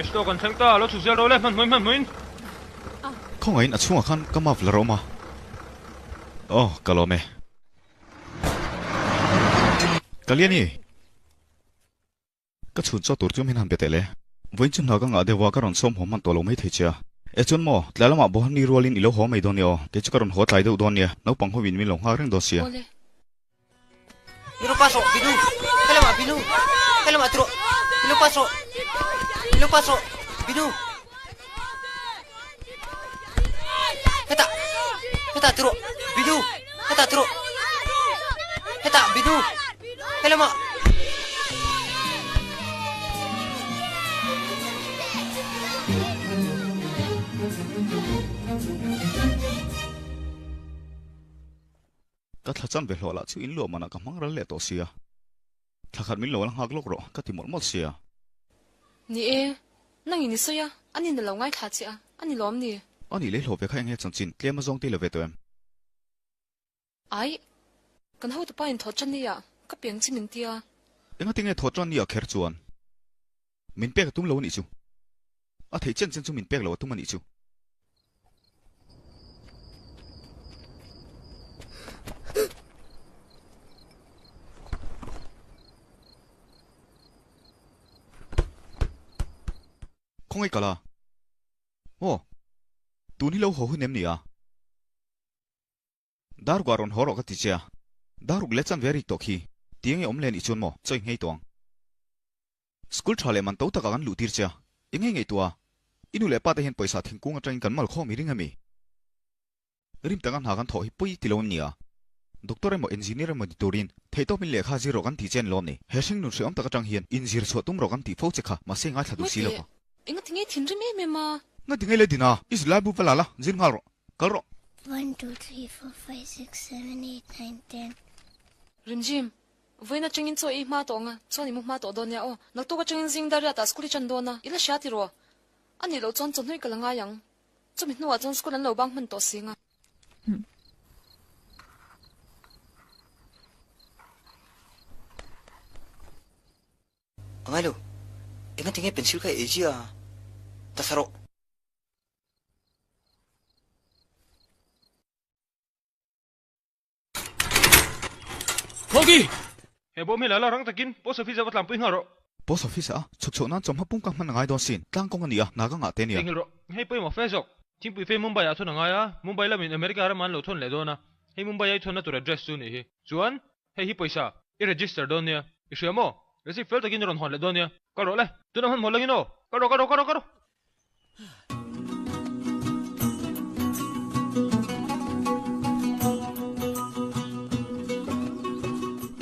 Cash tawk an thleng ta, lo chhuk zel ro le, hmanhmawhin hmanhmawhin. Khawngaihin a chhungah khan ka muffler a awm a. Aw, ka lawm e. Kaliani! Ka chhun chaw tur chu min han be teh le. Vawiin chu hna ka ngah deuh a, ka rawn sawm haw hman tawh lo mai thei che a. E chuan maw, tlai lamah Bohani rualin i lo haw mai dawn nia aw, kei chu ka rawn haw tlai deuh dawn nia, naupang hoin min lo nghak reng dawn sia. Awle. Milo pass rawh, Bilu! Helamah Bilu! Helamah ti rawh! Milo pass rawh! Milo pass rawh! Bilu! Hetah! Hetah ti rawh! Bilu! Hetah ti rawh! Hetah Bilu! Helamah! Ka thla chan ve hlawh lah chu in luah manah ka hmang ral leh tawh sia. Thla khat min lo la nghak lawk rawh ka ti mawlh mawlh sia. Ni e, nangin i sawi a, a nin a lo ngaithla che a, a ni lawm ni? A nih lei hlawh ve kha eng nge chanchin tlem a zawng tih lo ve tawh em? Aih, kan hotupa in thawh tan nia, ka piang chi min tia. Engati nge thawh tan nia kher chuan? Min pek a tum lo a nih chu. A theih chen chen chu min pek lo a tum a nih chu. Khawngaih kala. Aw. Tun hi lo haw hun em ni a? Daruk ah rawn haw rawh ka ti che a, Daruk leh chan ve rik tawh khi, ti enge awm le nih chuan maw chawi nghei tawh ang. School tha leh man to takah kan luh tir che a, i ngei ngaihtuah a, i nu leh pa te hian pawisa thingkung atangin kan mal khawm i ring ami? Rim taka hna kan thawh hi pawi ti lo an nia. Doctor emaw engineer emaw ni turin theihtawpin lehkha zir rawh kan ti che an lawm ni. He hringnun hreawm tak atang hian inzir chhuah tum rawh kan tih fo che kha, mahse ngaithla duh si lo va. Engati nge thinrim em em a? Ngati nge le Dina, i zirlai bu va la la, zir nghal rawh. Kal rawh. One, two, three, four, five, six, seven, eight, nine, ten. Rimjim, vawiin atangin chaw i hma tawh ang a, chuan i mu hma tawh dawn nia aw. Naktuk atangin zing dariat ah school i chan dawn a, i la hria ti rawh. A nih loh chuan chawhnuih ka la ngai ang. Chumi hnuah chuan school an lo bang hman tawh si ang a. A ngai lo, engati nge pencil kha i ei chiah a? Ta thla rawh. Khawki! He bawm hi la la rang takin Post Office ah va tlanpui nghal rawh. Post Office ah chhuk chhoh nan chawmhma pum ka hman a ngai dawn sin, tlang kawng a ni a, hna ka ngah te nia. Theihnghilh rawh, hei pawimawh fe zawk. Thingpui fe Mumbai ah thun a ngai a, Mumbai lamin America ramah an lo thawn leh dawn a, hei Mumbai a i thawnna tur address chu nih hi. Chuan, hei hi pawisa i register dawn nia, i hria maw? Receipt fel takin i rawn hawn leh dawn nia. Kal rawh le, tunah hmanhmawh langin aw, kal rawh, kal rawh, kal rawh, kal rawh.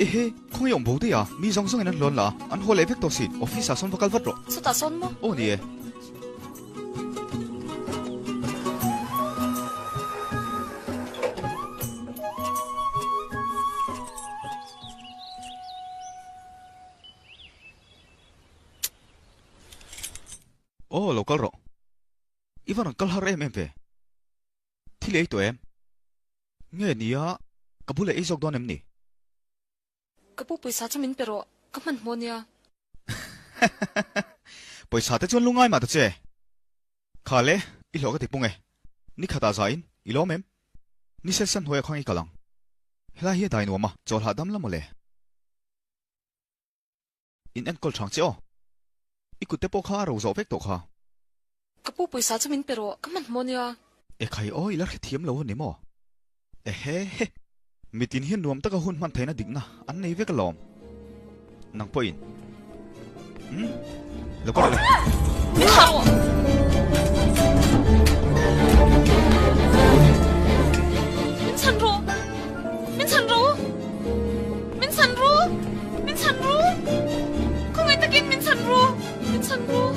Ehe, khawngaih awm bo daih a, mi zawng zawngin an hlawn la a, an haw leh vek tawh si, office ah sawn va kal vat rawh. Chutah sawn maw? Aw ni e. Aw lo kal rawh. I va rawn kal har em em ve. Thil ei tawh em? Nge nia, ka bulah ei zawk dawn em ni? Ka pu pawisa chu min pe rawh, ka hmanhmawh nia. Pawisa te chuan lungai mah ta che. Kha le, i hlawh ka ti pung e. Ni khatah zain, i lawm em? Ni sen sen hnuaiah khuang i kal ang. Helai hi a dai nuam a, chawl hahdam la mawle. In enkawl thang che aw. I kut te pawh kha a ro zawh vek tawh kha. Ka pu pawisa chu min pe rawh, ka hmanhmawh nia. Ekhai aw i la hrethiam lo a ni maw? Ehe he. Mitin hian nuam taka hun hman theihna dikna an nei vek alawm. Nang pawhin. Umm. Lo kal rawh le. Min thlah rawh. Min chhan rawh. Min chhan rawh. Min chhan rawh. Min chhan rawh. Khawngaih takin min chhan rawh. Min chhan rawh.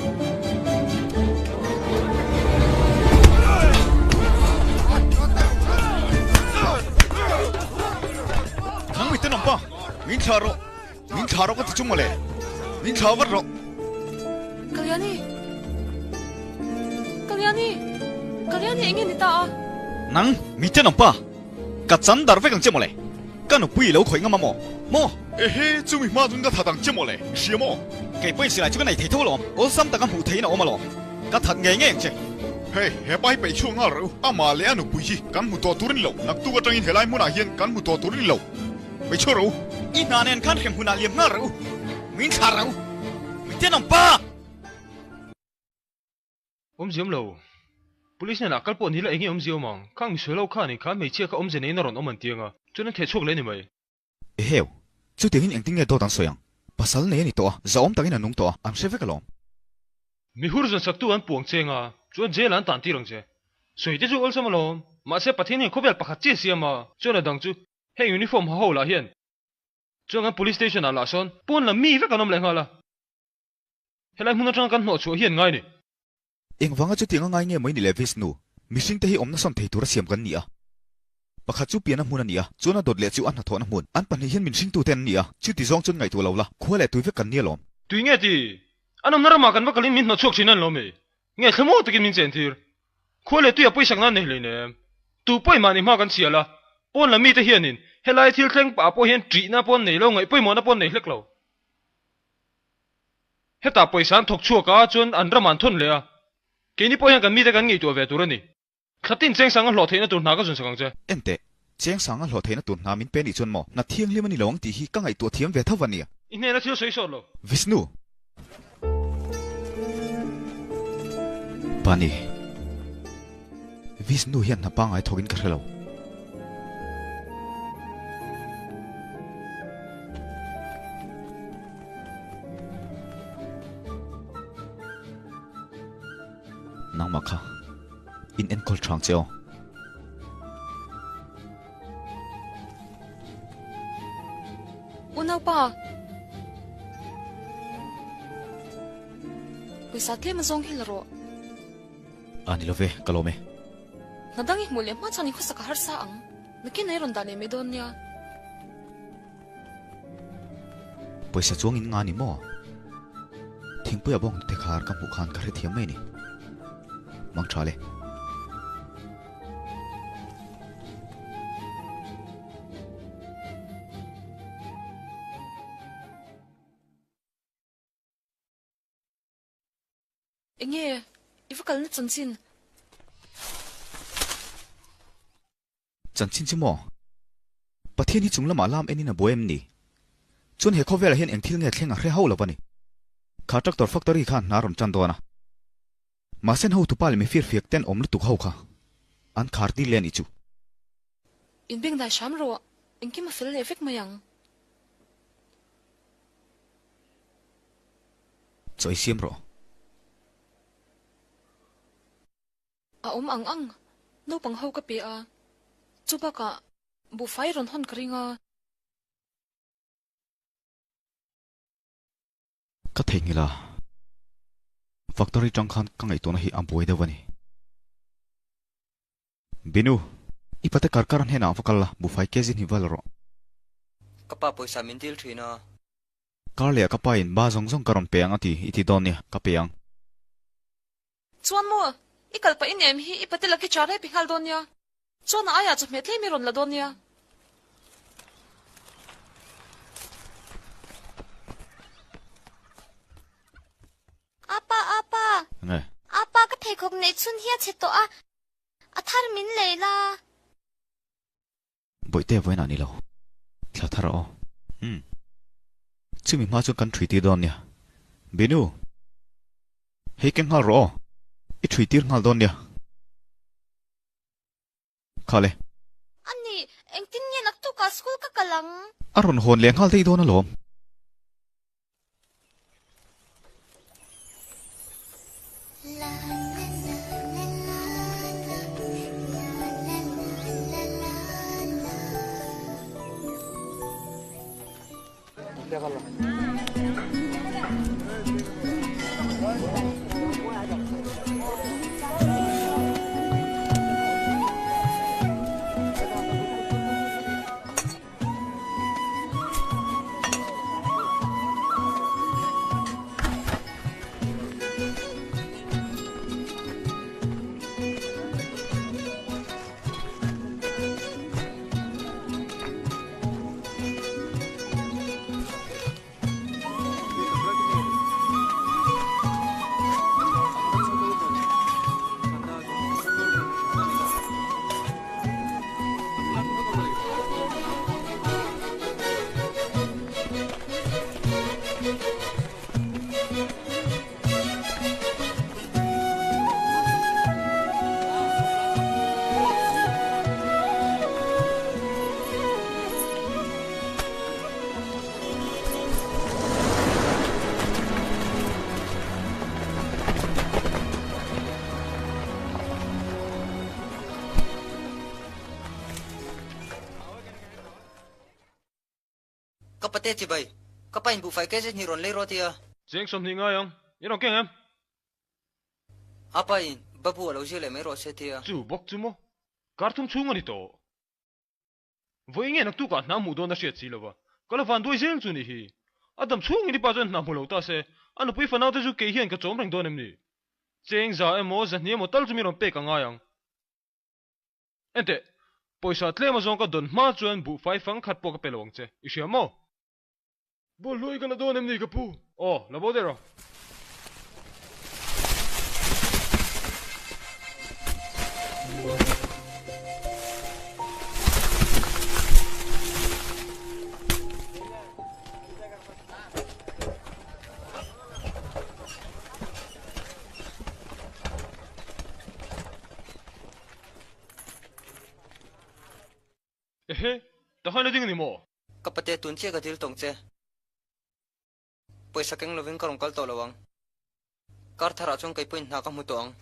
Nang miten awm pa. Min thlah rawh. Min thlah rawh ka ti chu mawle. Min thlah vat rawh. Kalyani! Kalyani! Kalyani eng nge ni ta a? Nang, mi tenawm pa! Ka chan dar vek ang che mawle. Ka nupui i lo khawih ngam a maw? Maw? Ehe, chumi hma chuan ka that ang che maw le? I hria maw? Kei pawhin silai chu ka nei thei tho alawm. Awlsam taka hmuh theihin a awm alawm. Ka that ngei ngei ang che. Hei, he pa hi peih chhuak nghal reuh. Amah leh a nupui hi kan hmu tawh tur a ni lo. Naktuk atangin helai hmunah hian kan hmu tawh tur a ni lo. Peih chhuak reuh. I hna nen khan hrem hunah liam nghal reuh. Min thlah reuh. Mi tenawm pa! Awmziam lo. Police hnenah kal pawh ni la enge awmzia awm ang? Khang misual ho khan in kha hmeichhia kha awmze neiin a rawn awm an ti anga, chuan an theh chhuak leh ni mai. Eheu, chutiangin engtin nge dawt an sawi ang? Pasal nei a ni tawh a, zahawm takin a nung tawh a, an hre vek alawm. Mihur zansaktu an puang cheng a, chuan jail ah an tan tir ang che. Sawi te chu awlsam alawm. Mahse Pathian hian khawvel pakhat chiah siam a, chuan a dang chu heng uniform ha ho lah hian chuan kan police station ah lah sawn pawn lam mi vek an awm leh nghal a. Helai hmun atanga kan hnawh chhuah hi an ngai ni. Engvanga chutiang a ngai nge mai ni le Vishnu? Mihringte hi awmna sawn thei tura siam kan ni a. Pakhat chu piana hmun a ni a, chuan a dawt leh chu a hnathawhna hmun. An pahnih hian min hringtute an ni a, chuti zawng chuan ngaihtuah lo la, khua leh tui vek kan ni alawm. Tui nge ti? An awmna ramah kan va kalin min hnawh chhuak thin an lo mi? Nge thlamuang takin min chen tir? Khua leh tuia pawisak nan nei hleinem. Tu pawi mahni hma kan chhial a, pawn lam mite hianin helai thil thleng pah pawh hian ṭihna pawh an nei lo, ngaih pawimawhna pawh an nei hlek lo. Hetah pawisa an thawk chhuak a, chuan an ramah an thawn leh a. Keini pawh hian kan mite kan ngaihtuah ve tur a ni. Thlatin Chengsanga hlawh theihna tur hna ka zun sak ang che. Enteh, Chengsanga hlawh theihna tur hna min pe nih chuan maw, hna thianghlim a ni lo ang tih hi ka ngaihtuah thiam ve tho va nia. I hnena thil sawi sawt lo. Vishnu. Pani. Vishnu hian hna pangngai thawkin ka hre lo. Nangmah kha in enkawl thang che aw. Unaupa. Pawisa tlem a zawng hi la rawh. A ni lo ve, ka lawm e. Hna dang i hmuh leh hma chuan i khawsak a harsa ang. Nakin ei rawn dah leh mai dawn nia. Pawisa chuang in nga ni maw? Thingpui a bawng te khar ka hmuh khan ka hrethiam mai ni. Mang tha le. Enge i va kalna chanchin? Chanchin chu maw? Pathian hi chung lamah lam enin a buai em ni? Chuan he khawvelah hian eng thil nge thleng a hre hauh lo a ni. Kha tractor factory khan hna rawn tan dawn a. Mahse an hotupa leh mifir fiak ten awm lutuk ho kha an khar tir leh a nih chu. Inbengdai hram rawh, engkim a fel leh vek mai ang. Chawi siam rawh. A awm ang ang, naupang ho ka pe a, chu bakah buhfai rawn hawn ka ring a. Ka theihnghilh a, factory tang khan ka ngaihtuahna hi a buai deuh a ni. Binu, i pate kar kar hnenah va kal la, buhfai kg hnih va la rawh. Ka pa pawisa min dil thin a. Kar leh ka pa in ba zawng zawng ka rawn pe ang a ti, i ti dawn nia, ka pe ang. Chuan maw, i kal pah in em hi i pate laki char rep i nghal dawn nia. Chuan a aiah chawhmeh tlem i rawn la dawn nia. Apa, apa. Nge? Apa, ka pheikhawk neih chhun hi a chhe tawh a, a thar min lei la. Bawihte vawiinah ni lo. Thla thar aw. Umm. Chumi hma chuan kan ṭhui tir dawn nia. Binu! Hei keng nghal rawh aw. I ṭhui tir nghal dawn nia. Kha le. A ni, engtin nge naktukah school ka kal ang? A rawn hawn leh nghal daih dawn alawm. pate chibai, ka pa in buhfai kg hnih rawn lei rawh tia. Cheng 20 ngai ang, i rawn keng em? A pa in Babu a lo zir leh mai rawh se tia. Chu bawk chu maw? Kar thum chhung a ni tawh. Vawi nge naktukah hna hmuh dawn a hriat si lova, ka la van duai zel chu ni hi. A dam chhungin i pa chuan hna hmu lo ta se, a nupui fanau te chu kei hian ka chawm reng dawn em ni? Cheng za emaw zahnih emaw tal chu mi rawn pek a ngai ang. Enteh, pawisa tlem azawng ka dawn hma chuan buhfai fang khat pawh ka pe lo ang che, i hria maw? Bawlhhlawh i ka la dawn em ni ka pu? Aw, la bo der aw. Ehe, takhan a ding a ni maw? Ka pate tun chiah ka dil tawng che. Pawisa keng lovin ka rawn kal tawh lo ang. Kar tharah chuan kei pawhin hna ka hmu tawh ang.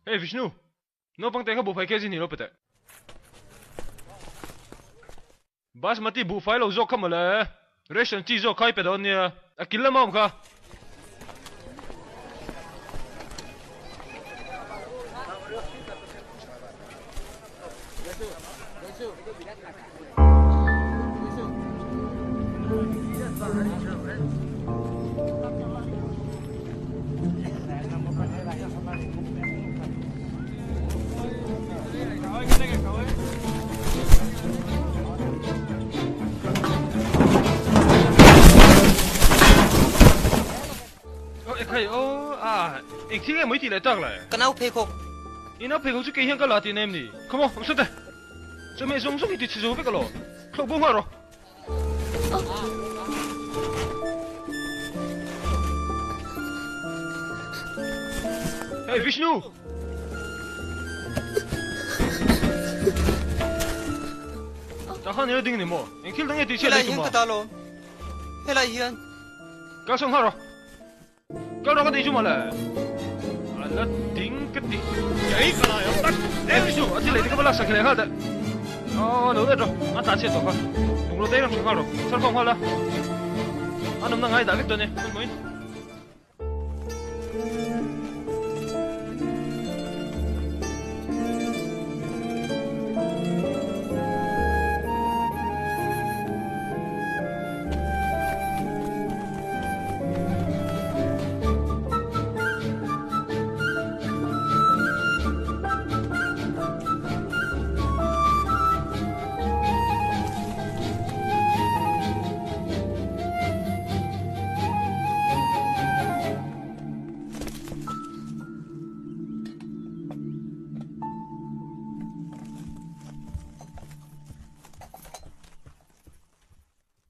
Hey Vishnu, naupang te kha buhfai kg hnih lo pe teh. Basmati buhfai lo zawk kha mawle, ration chi zawk kha i pe dawn nia, a kil lama awm kha. Ekhai aw a eng thil nge mai tih leh tak le? Ka nau pheikhawk. I nau pheikhawk chu kei hian ka la tih na em ni? Come on, awm sawt e. Chawhmeh zawng zawng hi ti chhe zo vek alaw? Thlawh bo nghal rawh. Hey Vishnu! Tah khan i la ding a ni maw? Eng thil dang nge tih chhiat Helai leh hian tum a? ka ta lawm. Helai hian. Kal sawn nghal rawh. Kal rawh ka tih chu mawle. A la ding ka ti. Kei ka lai ang tak. Hey Vishnu, a thil leh te ka va laksak leh nghal teh. Aw lo let rawh, a tla chhiat tawh kha. Bungraw te rawn tha nghal rawh, chhar khawm nghal la. A nawmna ngai dah vek dawn e, hun mawiin.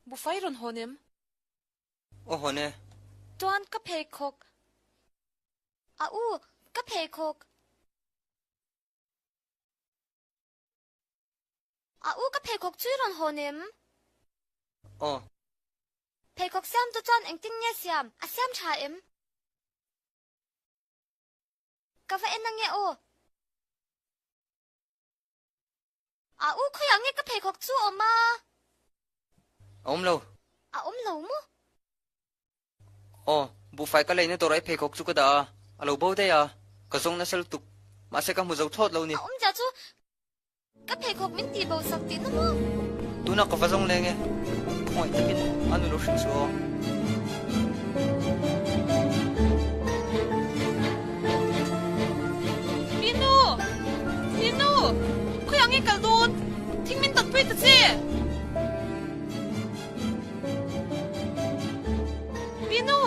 Bufai rawn hawn em? Aw hawn e. Chuan ka pheikhawk. A u, ka pheikhawk. A u, ka pheikhawk chu i rawn hawn em? Aw. Pheikhawk siam chu chuan engtin nge siam? A siam tha em? Ka va en ange aw. A u khawiah nge ka pheikhawk chu awm a? A awm lo. A awm lo maw? Aw, buhfai ka leina dawrah i pheikhawk chu ka dah a, a lo bo daih a, ka zawng nasa lutuk. Mahse ka hmu zo thlawt lo ni. A awm zia chu ka pheikhawk min tih bo sak tihna maw? Tunah ka va zawng leng e, khawngaih takin a nu lo hrilh suh aw. Pinu! Pinu! Khawiah nge kal dawn? Thing min tatpui ta che! Pinu!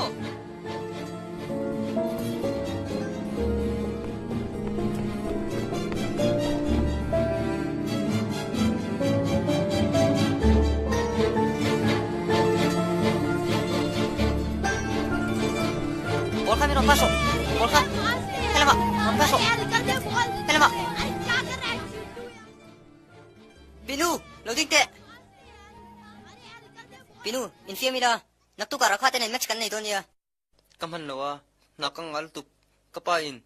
Ball kha min rawn pass rawh. Ball kha. Helama rawn pass rawh. Helama. Pinu, lo ding teh. Pinu, infiam ila. Naktuk ah Rakha te nen match kan nei dawn nia. Ka hman lo a, hna ka ngal tuk. Ka pa in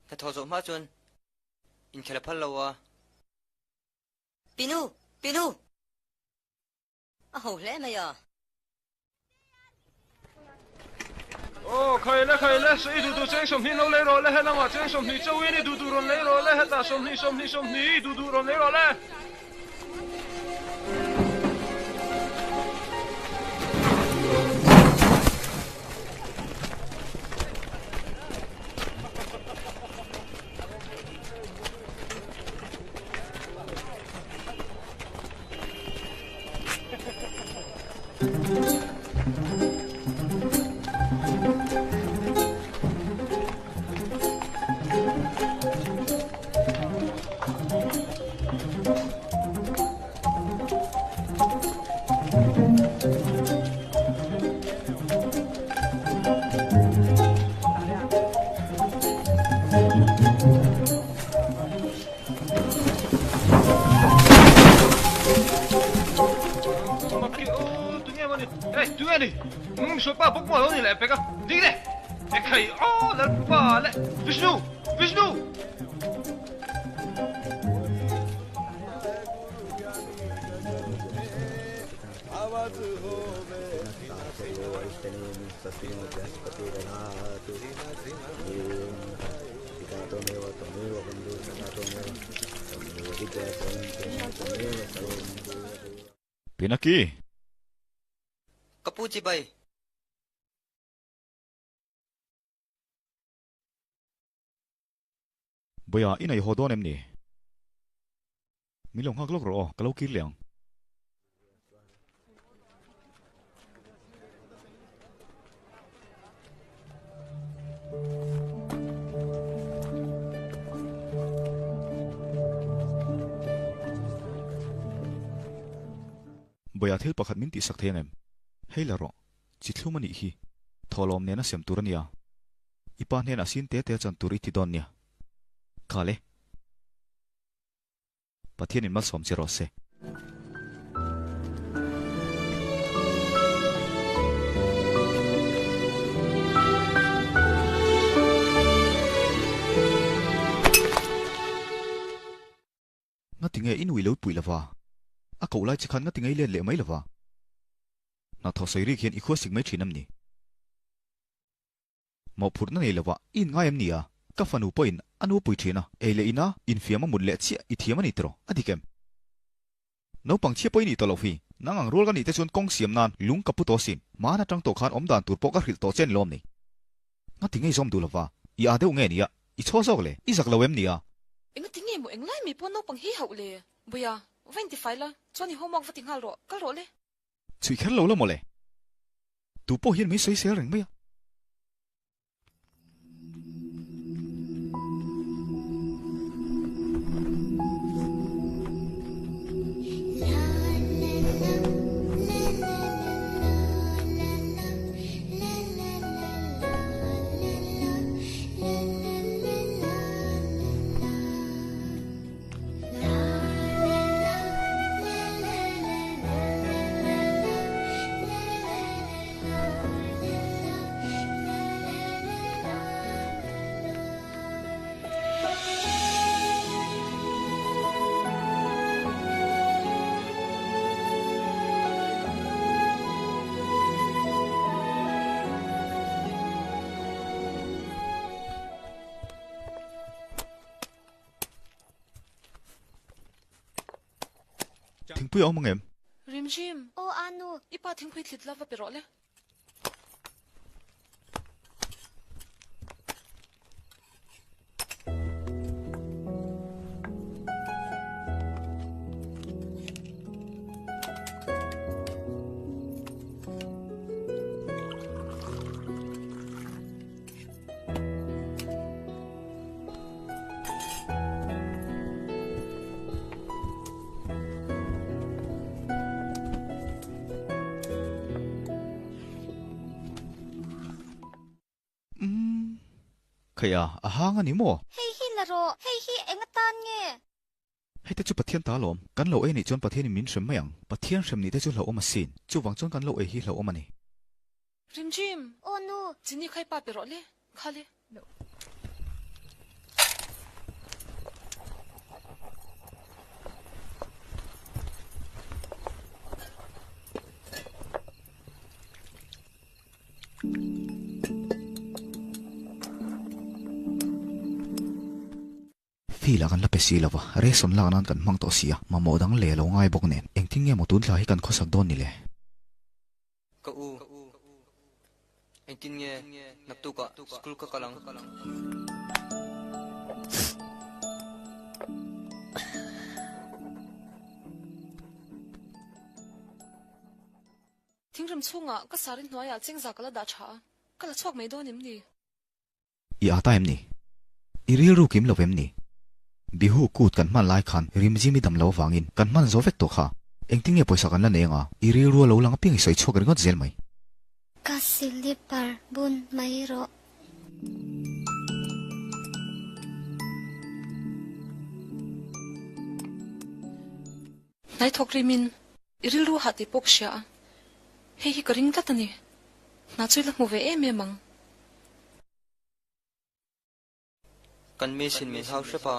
hnathawh zawh hma chuan inkhel a phal lo a. Pinu! Pinu! A ho hle mai a. Aw, khai le, khai le, i duh duh cheng 20 lo lei rawh le, helamah cheng 20 chauhin i duh duh rawn lei rawh le, hetah 20, 20, 20 i duh duh rawn lei rawh le. Pinaki! Ka pu chibai. Bawia, i nei haw dawn em ni? Min lo nghak lawk rawh aw, ka lo kir leh ang. Bawia thil pakhat min tihsak thei ang em? Hei la rawh, chi thlum a nih hi. Thawhlawm nena sem tur a nia. I pa hnenah sin te te chan tur i ti dawn nia. Khal e. Pathianin malsawm che rawh se. Ngatinge i nui lo pui lova? A koh lai che khan ngatinge i let leh mai lova? Hnathawh sawi rik hian i khua sik mai thin em ni? Mawhphurhna nei lova i inngai em ni a? Ka fanu pawhin a nu pui thin a, ei leh ina infiam a mut leh chiah i thiam a ni tiraw? A dik em? Naupang chhia pawh i nih tawh loh hi. Nang ang rual ka nih te chuan kawng siam nan lung ka pu tawh asin. Hmaan atang tawh khan awm dan tur pawh ka hrilh tawh che ni lawm ni? Ngati ngei zawm duh lova, i â deuh nge ni a? I chhaw zawk le? I zak lo em ni a? Engati nge maw englai mai pawh naupang hi hauh le? Buia, va intifai la, chuan i homework va ti nghal rawh, kal rawh le. Chhui kher lo la maw le? Tu pawh hian min sawi sel reng mai a. Thingpui a awm ang em? Rimzim! Aw Anu! I pa thingpui thlit la va pe rawh le. Umm. Khaia, a hang a ni maw? Hei hi la rawh, hei hi eng atan nge? Hei te chu Pathian ta alawm. Kan lo ei nih chuan Pathianin min hrem mai ang. Pathian hrem nih te chu hlauhawm asin. Chuvang chuan kan lo ei hi hlauhawm a ni. Rimzim! Aw nu! Chini khai pa pe rawh le, kha le. Fee lah kan la pe si lo va, ration lak nan kan hmang tawh si a, mamawh dang leh a lo ngai bawk nen. Engtin nge maw tun thla hi kan khawsak dawn ni le? Ka u, engtin nge naktukah school ka kal ang? Thingram chhungah ka sari hnuaiah chengza ka la dah tha a, ka la chhuak mai dawn em ni? I ata em ni? I rilru kim lo em ni? Bihu kut kan hman lai khan rimzim i dam lo avangin kan hman zo vek tawh kha. Engtin nge pawisa kan la nei anga i rilru a lo lang apiang i sawi chhuak ringawt zel mai. Ka silipar bun mai rawh. Hnai thawk rimin i rilru hah tih pawh ka hria a, hei hi ka ring tlat a ni. Hna chu i la hmu ve em em ang. Kan miss in min hau hrep a,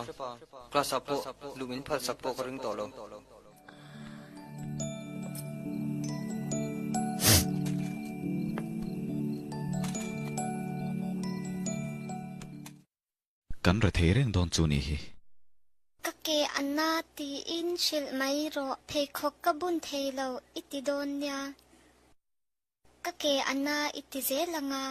class ah pawh luh min phal sak pawh ka ring tawh lo. Kan rethei reng dawn chu nih hi. Ka ke a na tiin hrilh mai rawh, pheikhawk ka bun thei lo i ti dawn nia. Ka ke a na i ti zel ang a.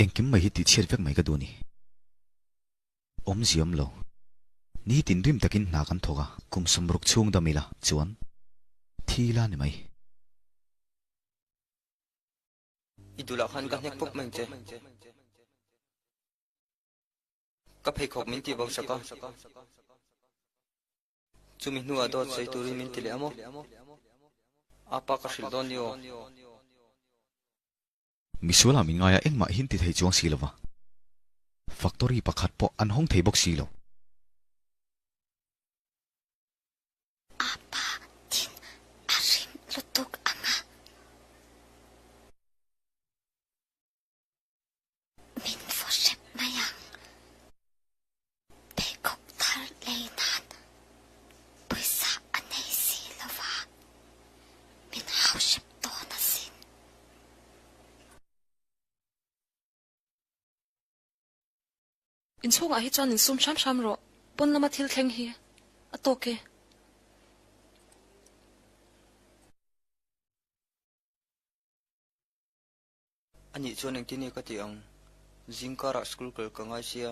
Engkim mai hi tihchhiat vek mai ka duh a ni. Awmzia awm lo. Nitin rim takin hna kan thawk a, kum sawmruk chhung dam ila chuan thi ila ni mai. I duhlah khan ka hnek pawp mai ang che. Ka pheikhawk min tih bo sak a. Chumi hnuah dawt sawi turin min ti leh a maw? Apa ka hrilh dawn ni aw. Misualah min ngaia engmah hin ti thei chuang si lova, factory pakhat pawh an hawng thei bawk si lo. Apa thin a rim lutuk ang a. Min vaw hrep mai ang. Pheikhawk thar lei nan pawisa a nei si lo va, min hau hrep dawn asin. Inchhungah hi chuan insum hram hram rawh, pawn lama thil thleng hi a tawk e. Anih chuan engtin nge ka tih ang? Zingkarah school kal ka ngai sia.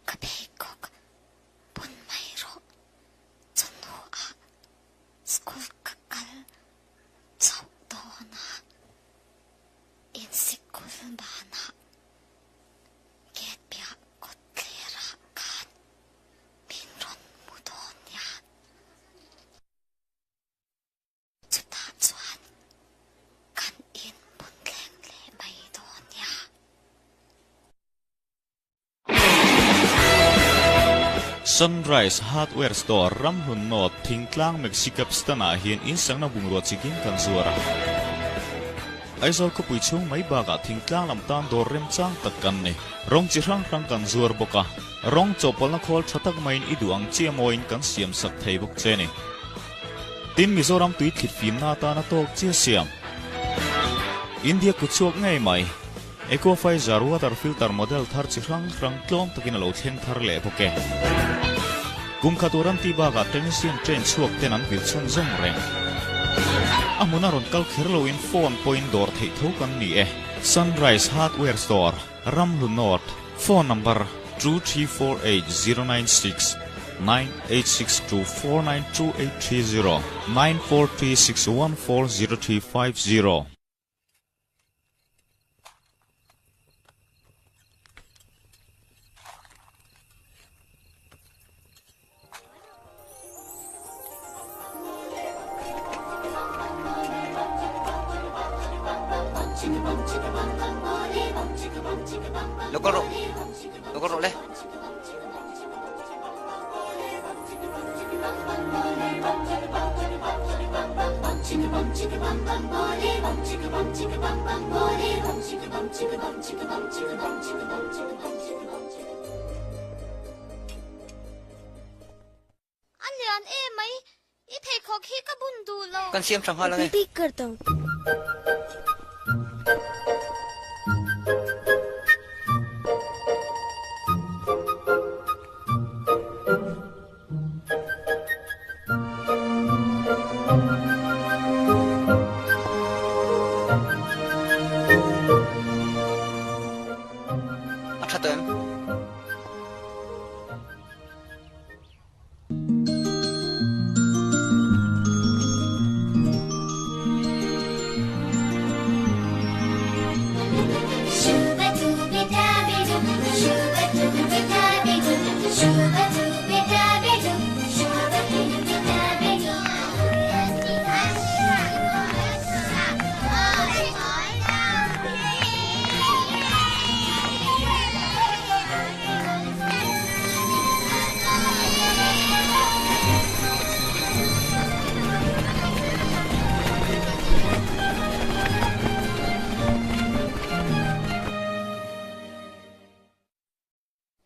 Ka pheikhawk bun mai rawh. Chawhnuah school ka kal chauh dawn a, in sikul banah gate piah kawt thlerah khan min rawn hmu dawn nia. Chutah chuan kan in hmun thleng leh mai dawn nia. Sunrise Hardware Store Ramhlun North Thingtlang Mexicapstan ah hian insakna bungrua chikin kan zuar a. Aizawl khawpui chhung mai bakah thingtlang lam tan dawr remchang tak kan ni. Rawng chi hrang hrang kan zuar bawk a. Rawng chawhpawlhna khawl tha tak maiin i duh ang chiah mawiin kan siam sak thei bawk che ni. Tin Mizoram tui thlit fimna atana tawk chiah siam. India kutchhuak ngei mai. Equafizer water filter model thar chi hrang hrang tlawm takin a lo thleng thar leh bawk e. Kum khat ur an tih bakah technician train chhuak ten an vil chhunzawm reng. A hmun a rawn kal kher loin phone pawhin dawr theih tho kan ni e. Sunrise Hardware Store, Ramhlu North, phone number, 2348096 9862492830 9436140350. Lo kal rawh, lo kal rawh le. A lian em mai, i pheikhawk hi ka bun duh lo. Kan siam tha nghal ange. Pick karta hu. A tha tawh em?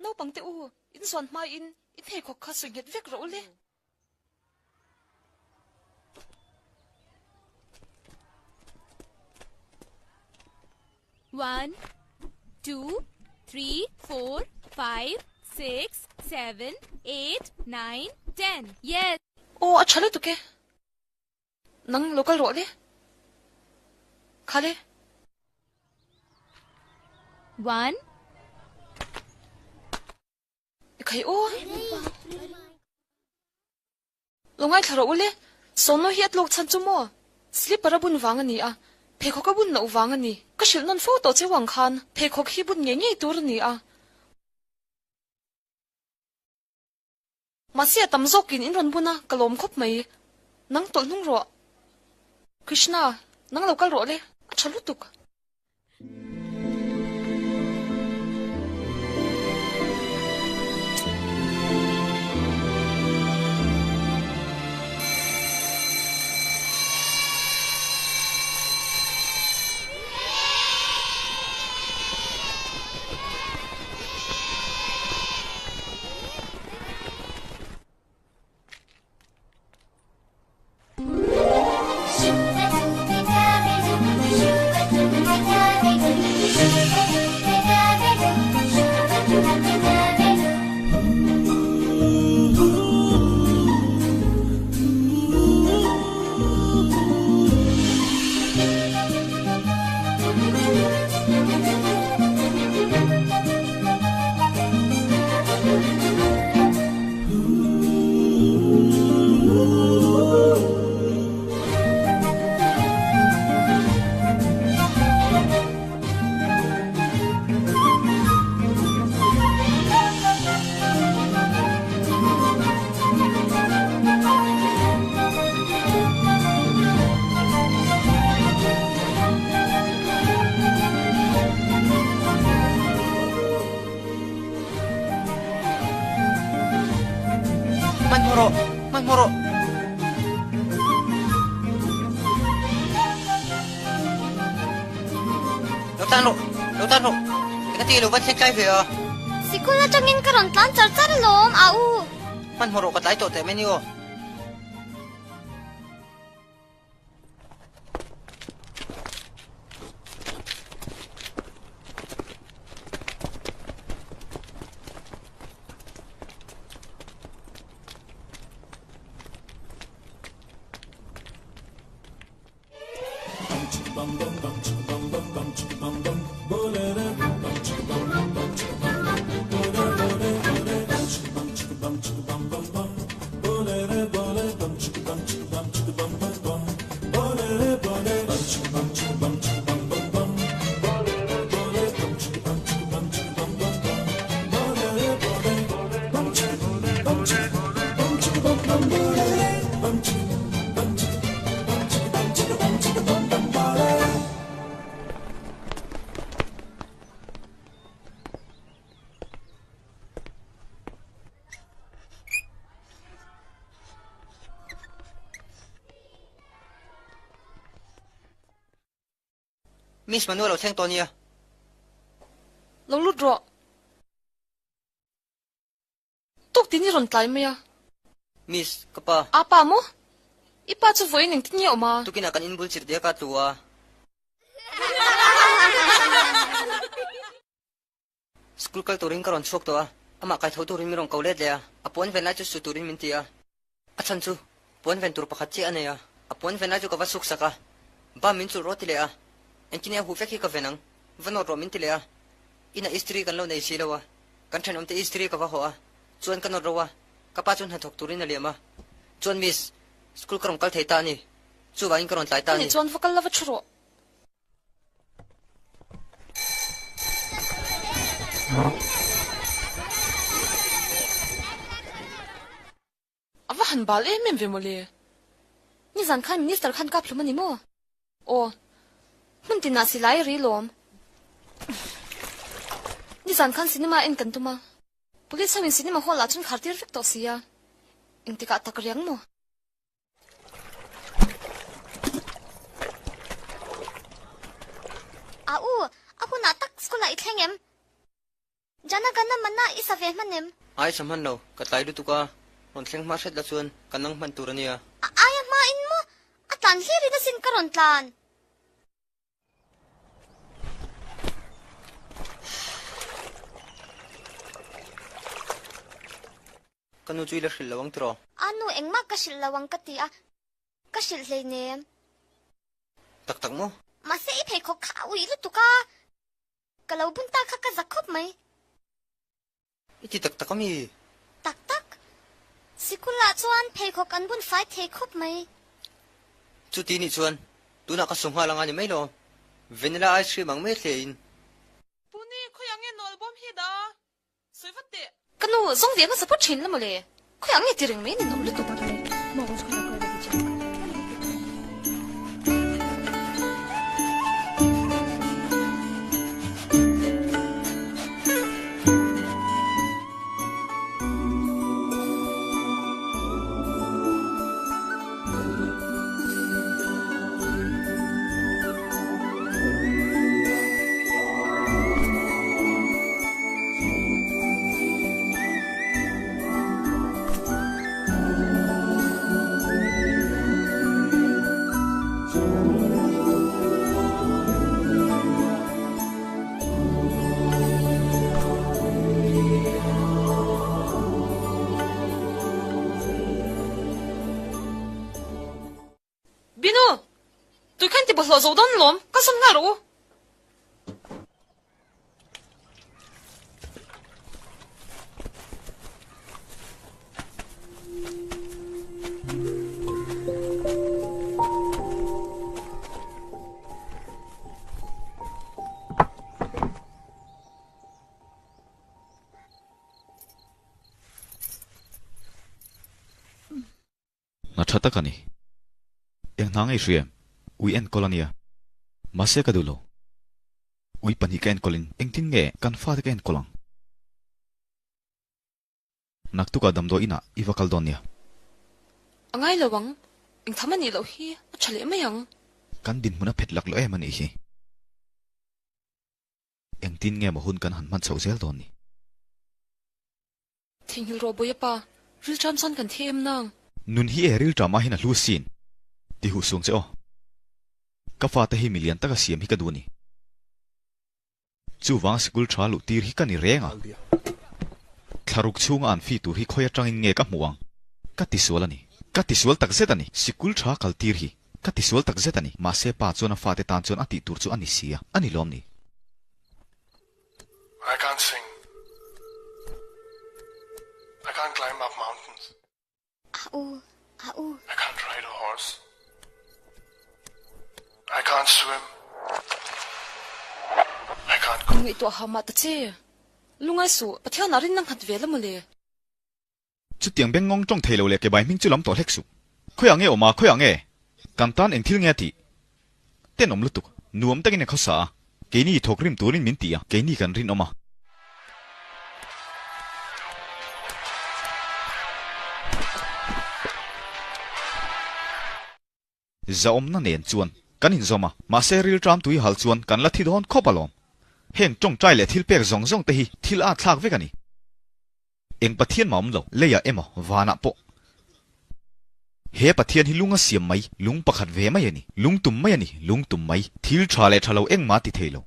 Naupangte u, in zuan hmain i pheikhawk kha sawi nghet vek rawh u le. One, two, three, four, five, six, seven, eight, nine, ten. Yes! Aw, a tha lutuk e. Nang lo kal rawh le. Kha le. One. I khai aw. Lo ngaithla rawh u le, Sawmnaw hi a tlawk chhan chu maw? Slipper a bun vang a ni a, pheikhawk a bun loh vang a ni. Ka hrilh nawn fo tawh cheu ang khan pheikhawk hi bun ngei ngei tur a ni a. Mahse a tam zawkin in rawn bun a, ka lawm khawp mai. Nang tawlh hnung rawh. Krishna, nang lo kal rawh le, a tha lutuk. Hmanhmawh rawh, hmanhmawh rawh. Lo tan rawh, lo tan rawh. Eng ati lo van thleng tlai ve a. Sikul atangin ka rawn tlan char char alawm, a u. Hmanhmawh rawh ka tlai tawh teh mai ni aw. Miss Manu a lo thleng tawh nia. Lo lut rawh. Tuk tin i rawn tlai mai a. Miss, ka pa. A pa maw? I pa chu vawiin engtin nge awm a? Tukinah kan inbul chirh diak a tlu a. School kal turin ka rawn chhuak tawh a, amah kaitho turin min rawn ko let leh a, a puan ven lai chu su turin min ti a. A chhan chu puan ven tur pakhat chiah a nei a, a puan ven lai chu ka va suk sak a, ba min chulh rawh ti leh a, engtin nge a huh vek hi ka ven ang, va nawt rawh min ti leh a, inah istiri kan lo nei si lo a, kan thenawmte istiri ka va hawh a, chuan ka nawt ro a, ka pa chu hnathawk turin a liam a, chuan miss, school ka rawn kal thei ta a ni, chuvangin ka rawn tlai ta a ni. Ani chuan va kal la va thu rawh. A va han bal em em ve mawle. Nizan khan Minister khan kap hlum a ni maw? Aw. Hmun tinah silai a ri lawm. Nizan khan cinema en kan tum a. Police ho in cinema hall ah chuan khar tir vek tawh si a. Engtikah tak riang maw? A u, a hunah tak school ah i thleng em? Jana Gana Mana i sa ve hman em? Ai sa hman lo, ka tlai lutuk a, rawn thleng hma hret la chuan ka nang hman tur a nia. A aia hma in maw? A tlan hlir in asin ka rawn tlan. Ka nu chu i la hrilh lo ang tiraw? A nu engmah ka hrilh lo ang ka ti a, ka hrilh hleinem. Tak tak maw? Mahse i pheikhawk kha a uih lutuk a, ka lo bun ta kha ka zak khawp mai. I ti tak tak a mi? Tak tak. Sikulah chuan pheikhawk an bun fai thei khawp mai. Chuti nih chuan tunah ka su nghal anga ni mai lo. Vanilla ice cream ang mai hle in. Puni, khawiah nge nawl bawm hi dah a? Sawi vat teh. Ka nu, zawng ve hmasa phawt thin la mawle. Khawiah nge ti reng mai nin awm lutuk. Binu! Tui khan ti bawlhhlawh zo dawn lawm, ka sawn nghal rawh u. Hna tha tak a ni. Eng hna ngei hria em? Ui enkawl a nia. Mahse ka duh lo. Ui pahnih ka enkawlin engtin nge kan fate ka enkawl ang? Naktukah damdawi inah i va kal dawn nia. A ngai lo ang. Eng tham a nih loh hi a tha leh mai ang. Kan dinhmun a phet lak loh em a nih hi. Engtin nge maw hun kan han hman chhoh zel dawn ni? Theihnghilh rawh Bawiha pa, rilṭam chuan kan thi em nang? Nun hi e rilṭam ah hian a hlu sin. Ti huh sung che aw. Ka fate hi milian taka siam hi ka duh a ni. Chuvang sikul tha luh tir hi ka ni reng a. Thlaruk chhunga an fi tur hi khawi atangin nge ka hmuh ang? Ka tisual a ni. Ka tisual takzet a ni. Sikul tha kal tir hi ka tisual takzet a ni. Mahse pa chuan a fate tan chuan a tih tur chu a ni si a, a ni lawm ni? I can't sing. I can't climb up mountains. A u, a u. I can't ride a horse. I can't swim. I can't cook. Ngaihtuah ha mah ta che. Lungai suh, Pathian ah rin na nghat ve la mawle. Chutiang beng ngawng tawng thei lo leh kebai hming chu lam tawh hlek suh. Khawiah nge awm a, khawiah nge? Kan tan eng thil nge a tih? Tenawm lutuk, nuam takin a khawsa a, keini thawk rim turin min ti a, keini kan rinawm a. Zahawmna nen chuan. Kan inzawm a, mahse rilṭam tui hal chuan kan la thi dawn khawp alawm. Heng ṭawngṭai leh thil pek zawng zawng te hi thil a thlak vek a ni. Eng Pathian mah awm lo, leiah emaw, vanah pawh. He Pathian hi lung a siam mai, lung pakhat ve mai a ni. Lung tum mai a ni, lung tum mai. Thil ṭha leh ṭha lo engmah a ti thei lo.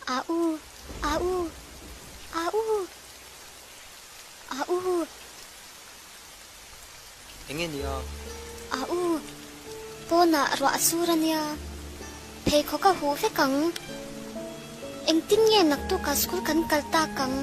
A u, a u, a u, a u. Enge nia? A u, pawnah ruah a sur a nia. Pheikhawk a huh vek ang. Engtin nge naktukah school kan kal tak ang?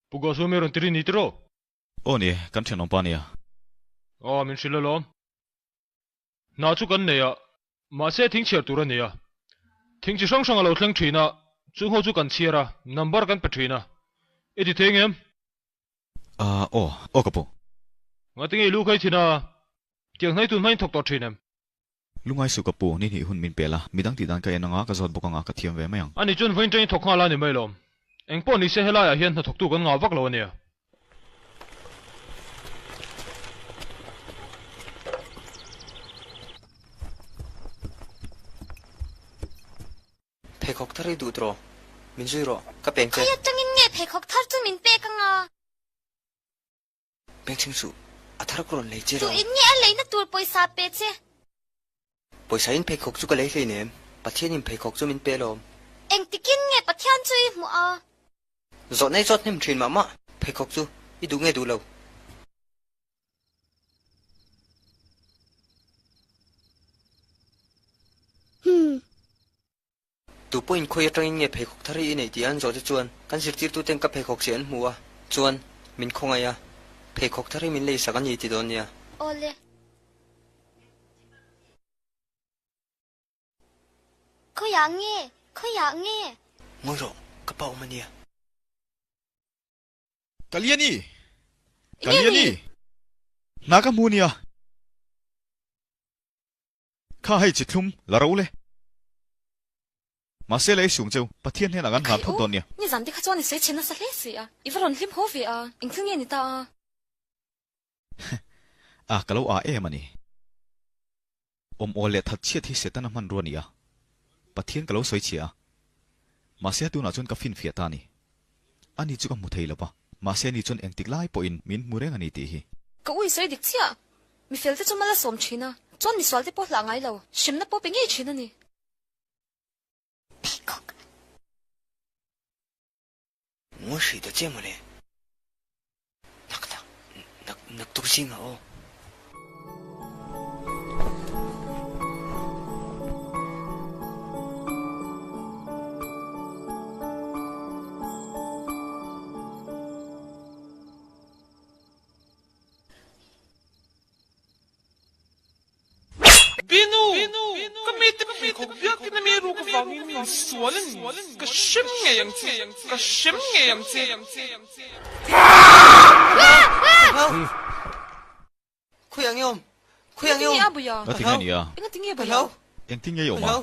Pu Goswami rawn tiri ni tiraw? Aw ni, kan thenawm pa nia. Aw, min hrilh alawm. Hna chu kan nei a, mahse thing chhiar tur a ni a. Thing chi hrang hrang a lo thleng thin a, chung ho chu kan chhiar a, number kan pe thin a. I ti thei ngem? Aaa, aw, aw ka pu. Ngatinge i lu khai thin a, tiang hnai tun hmain thawk tawh thin em? Lungai suh ka pu, ni hnih hun min pel a, midang tih dan ka en anga ka zawt bawk anga ka thiam ve mai ang. Ani chuan vawiin tangin thawk nghal a ni mai lawm. Eng pawh ni se helaiah hian hnathawktu kan ngah vak lo a nia. Pheikhawk thar i duh tawh, min zui rawh, ka peng che. Khawi atangin nge pheikhawk thar chu min pek anga? Peng chhing suh, a thar ka rawn lei che Tu lo. in nge a leina tur pawisa pe che? Pawisa in pheikhawk chu ka lei hleinem. Pathianin pheikhawk chu min pe alawm. Engtikin nge Pathian chu i hmuh a? Zawhna i zawt hnem thin mah mah, pheikhawk chu i duh nge duh lo? Hmm. Tu pawhin khawi atangin nge pheikhawk thar hi i neih tih an zawh te chuan kan zirtirtuten ka pheikhawk si an hmu a, chuan min khawngaih a, pheikhawk thar hi min leisak a ni ti dawn nia. Awle. Khawiah nge? Khawiah nge? Ngawi rawh, ka pa awm a nia. Kaliani! Kaliani! Hna ka hmu nia. Kha hei chi thlum la ro le. Mahse lei sung cheu Pathian hnenah kan hlan phawt dawn nia. Nizan te kha chuan i sawi chhe nasa hle si a, i va rawn hlim haw ve a, engthil nge ni ta a? A, ka lo a em a ni. Awm awl leh that chhiat hi Setana hmanrua a ni a, Pathian ka lo sawi chhia a. Mahse a tunah chuan ka finfiah ta a ni. Ani chu ka hmu thei lo va, mahse ani chuan engtik lai pawhin min hmu reng a ni tih hi. Ka ui sawi dik chiah. Mi fel te chu mal a sawm thin a, chuan misual te pawh hlah ngai lo, hremna pawh pe ngei thin a ni. Pheikhawk. Ngawi hrih ta che mawle. Nak nak nak nak tuk zing ah aw. Binu, ka mite pheikhawk biakin a mi ruk avangin min sual a ni. Ka hrem ngei ang che, ka hrem ngei ang che. Khawiah nge awm? Khawiah nge awm? Ka ti nge nia? Engati nge a? Engtin nge i awm a?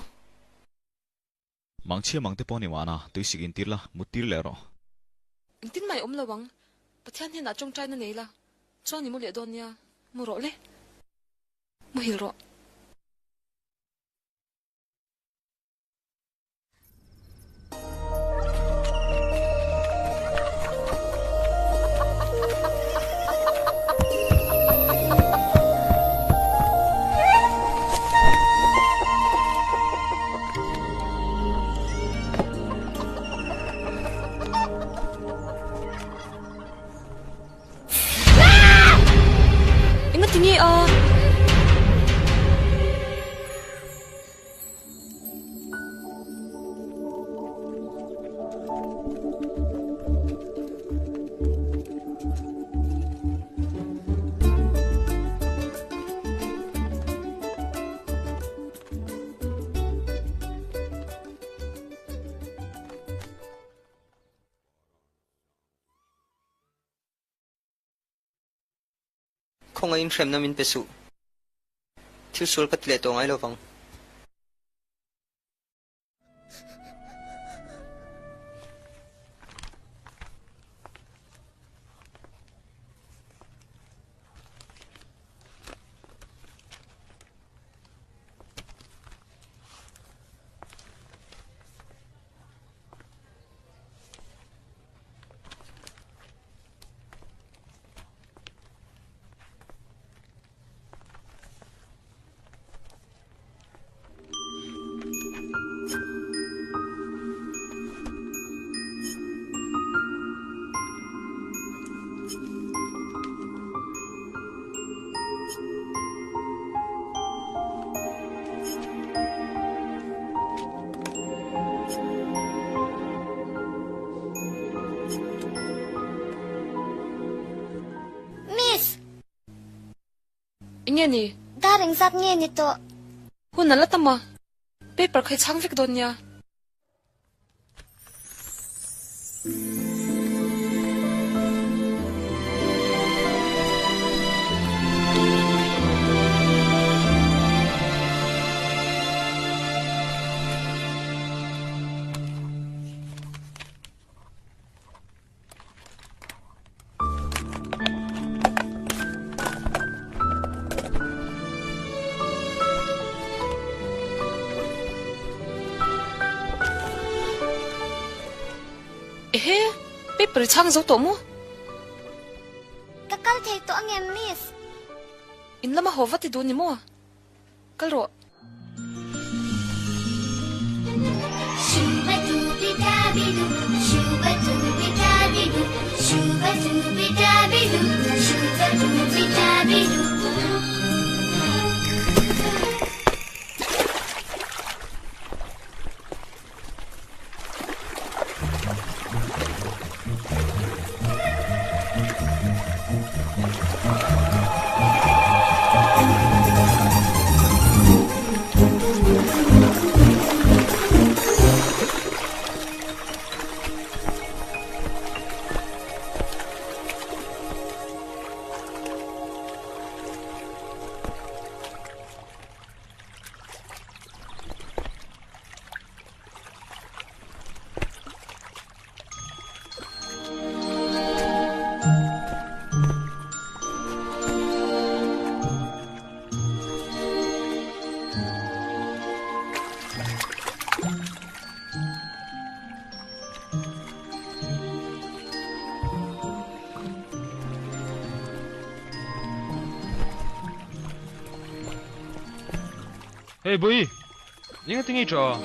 Mangchhia mangte pawh ni mahna, tui sik intir la, mut tir leh rawh. Engtin mai awm lo ang, Pathian hnenah tawngtaina nei la, chuan i mu leh dawn nia, mu rawh le, muhil rawh. Engati nge a? Khawngaihin hremna min pe suh. Thil sual ka ti leh tawh ngai lo vang. Miss! Enge ni? Dar engzat nge ni tawh? Hun a la tam a, paper kha i chhang vek dawn nia. Ehe, paper i chhang zo tawh maw? Ka kal thei tawh angem miss? In lama haw vat i duh ni maw? Kal rawh. Hey Bui, Enga tinge tha?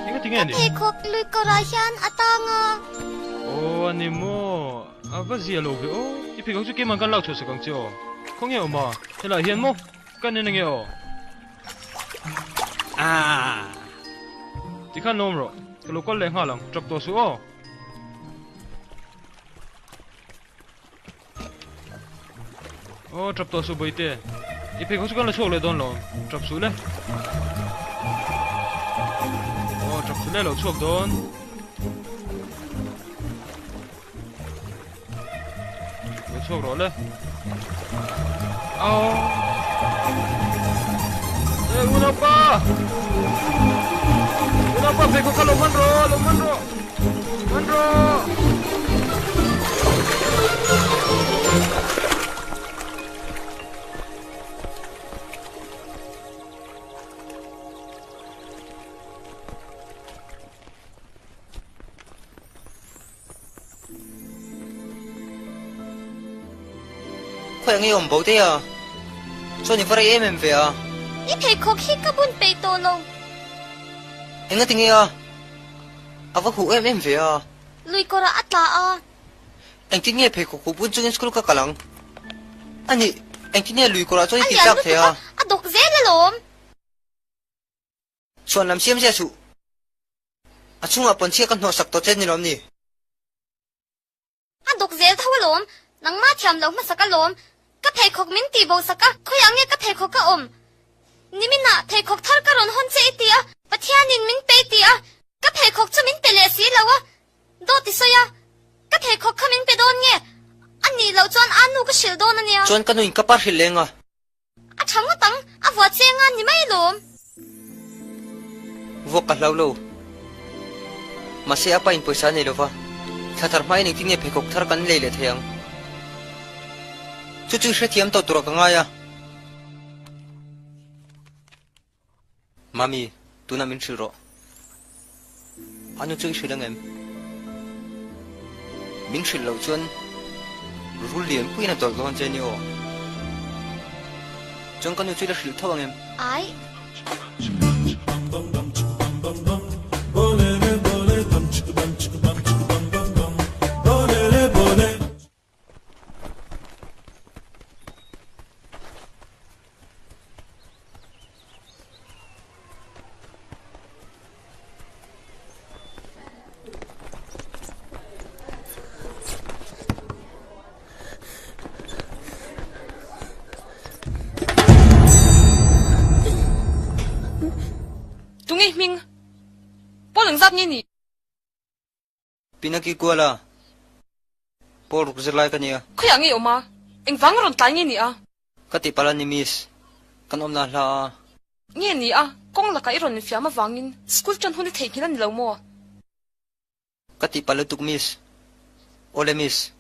Enga tinge ni? Ka pheikhawk lui kawrah hian a tang a. Aw a ni maw? A va zia lo ve aw. I pheikhawk chu keimah kan lak chhuah sak ang che aw. Khawnge awm a? Helaiah hian maw? Ka nen ange aw. Aah. Tikhan lawm rawh. Ka lo kal leh nghal ang. Tap tawh suh aw. Aw tap tawh suh Bawihte. I pheikhawk chu kan la chhuak leh dawn lo. Tap suh le. Aw tap suh le lo chhuak dawn. Lo chhuak rawh le. Aw. E unaupa. Unaupa pheikhawk kha lo man rawh, lo man rawh. Man rawh. Khawi ang i awm bo daih a, chuan i va rei em em ve a. I pheikhawk hi ka bun peih tawh lo. Engati nge a? A va huh em em ve a. Lui kawrah a tla a. Engtin nge pheikhawk huh bun chungin school ka kal ang? Ani, engtin nge lui kawrah chuan i tih tlak thei a? A lian lutuk a, a dawk zel alawm. Chhuan lam siam zia suh. A chhungah pawnchhia ka hnawhsak tawh che ni lawm ni? A dawk zel tho alawm, nangmah thiam lo hmasak alawm. Ka pheikhawk min tih bo sak a, khawiah nge ka pheikhawk a awm? Niminah pheikhawk thar ka rawn hawn che i ti a, Pathianin min pe i ti a, ka pheikhawk chu min pe leh si lo a, dawt i sawi a, ka pheikhawk kha min pe dawn nge? A nih loh chuan a nu ka hrilh dawn a nia. Chuan ka nuin ka pa hrilh leng a. A tha ngawt ang, a vuah cheng a ni mai alawm. Vuak ka hlau lo. Mahse a pa in pawisa a nei lova, thla thar hmain engtin nge pheikhawk thar kan lei leh thei ang? Chu chu i hrethiam tawh turah ka ngai a. Mami, tunah min hrilh rawh. A nu chu i hrilh ang em? Min hrilh loh chuan rul lian puiin a dawlh dawn che ni aw. Chuan ka nu chu i la hrilh tho ang em? Ai. Tunge hming? Pawl engzat nge ni? Pinaki Kuala, Pawl ruk zirlai ka nia. Khawiah nge i awm a? Engvang rawn tlai nge ni a? Ka tih palh a ni miss, kan awmna hla a. Nge ni a, kawng lakah i rawn infiam avangin school tan hun i theihnghilh a ni lo maw? Ka tih palh lutuk miss. Awle miss.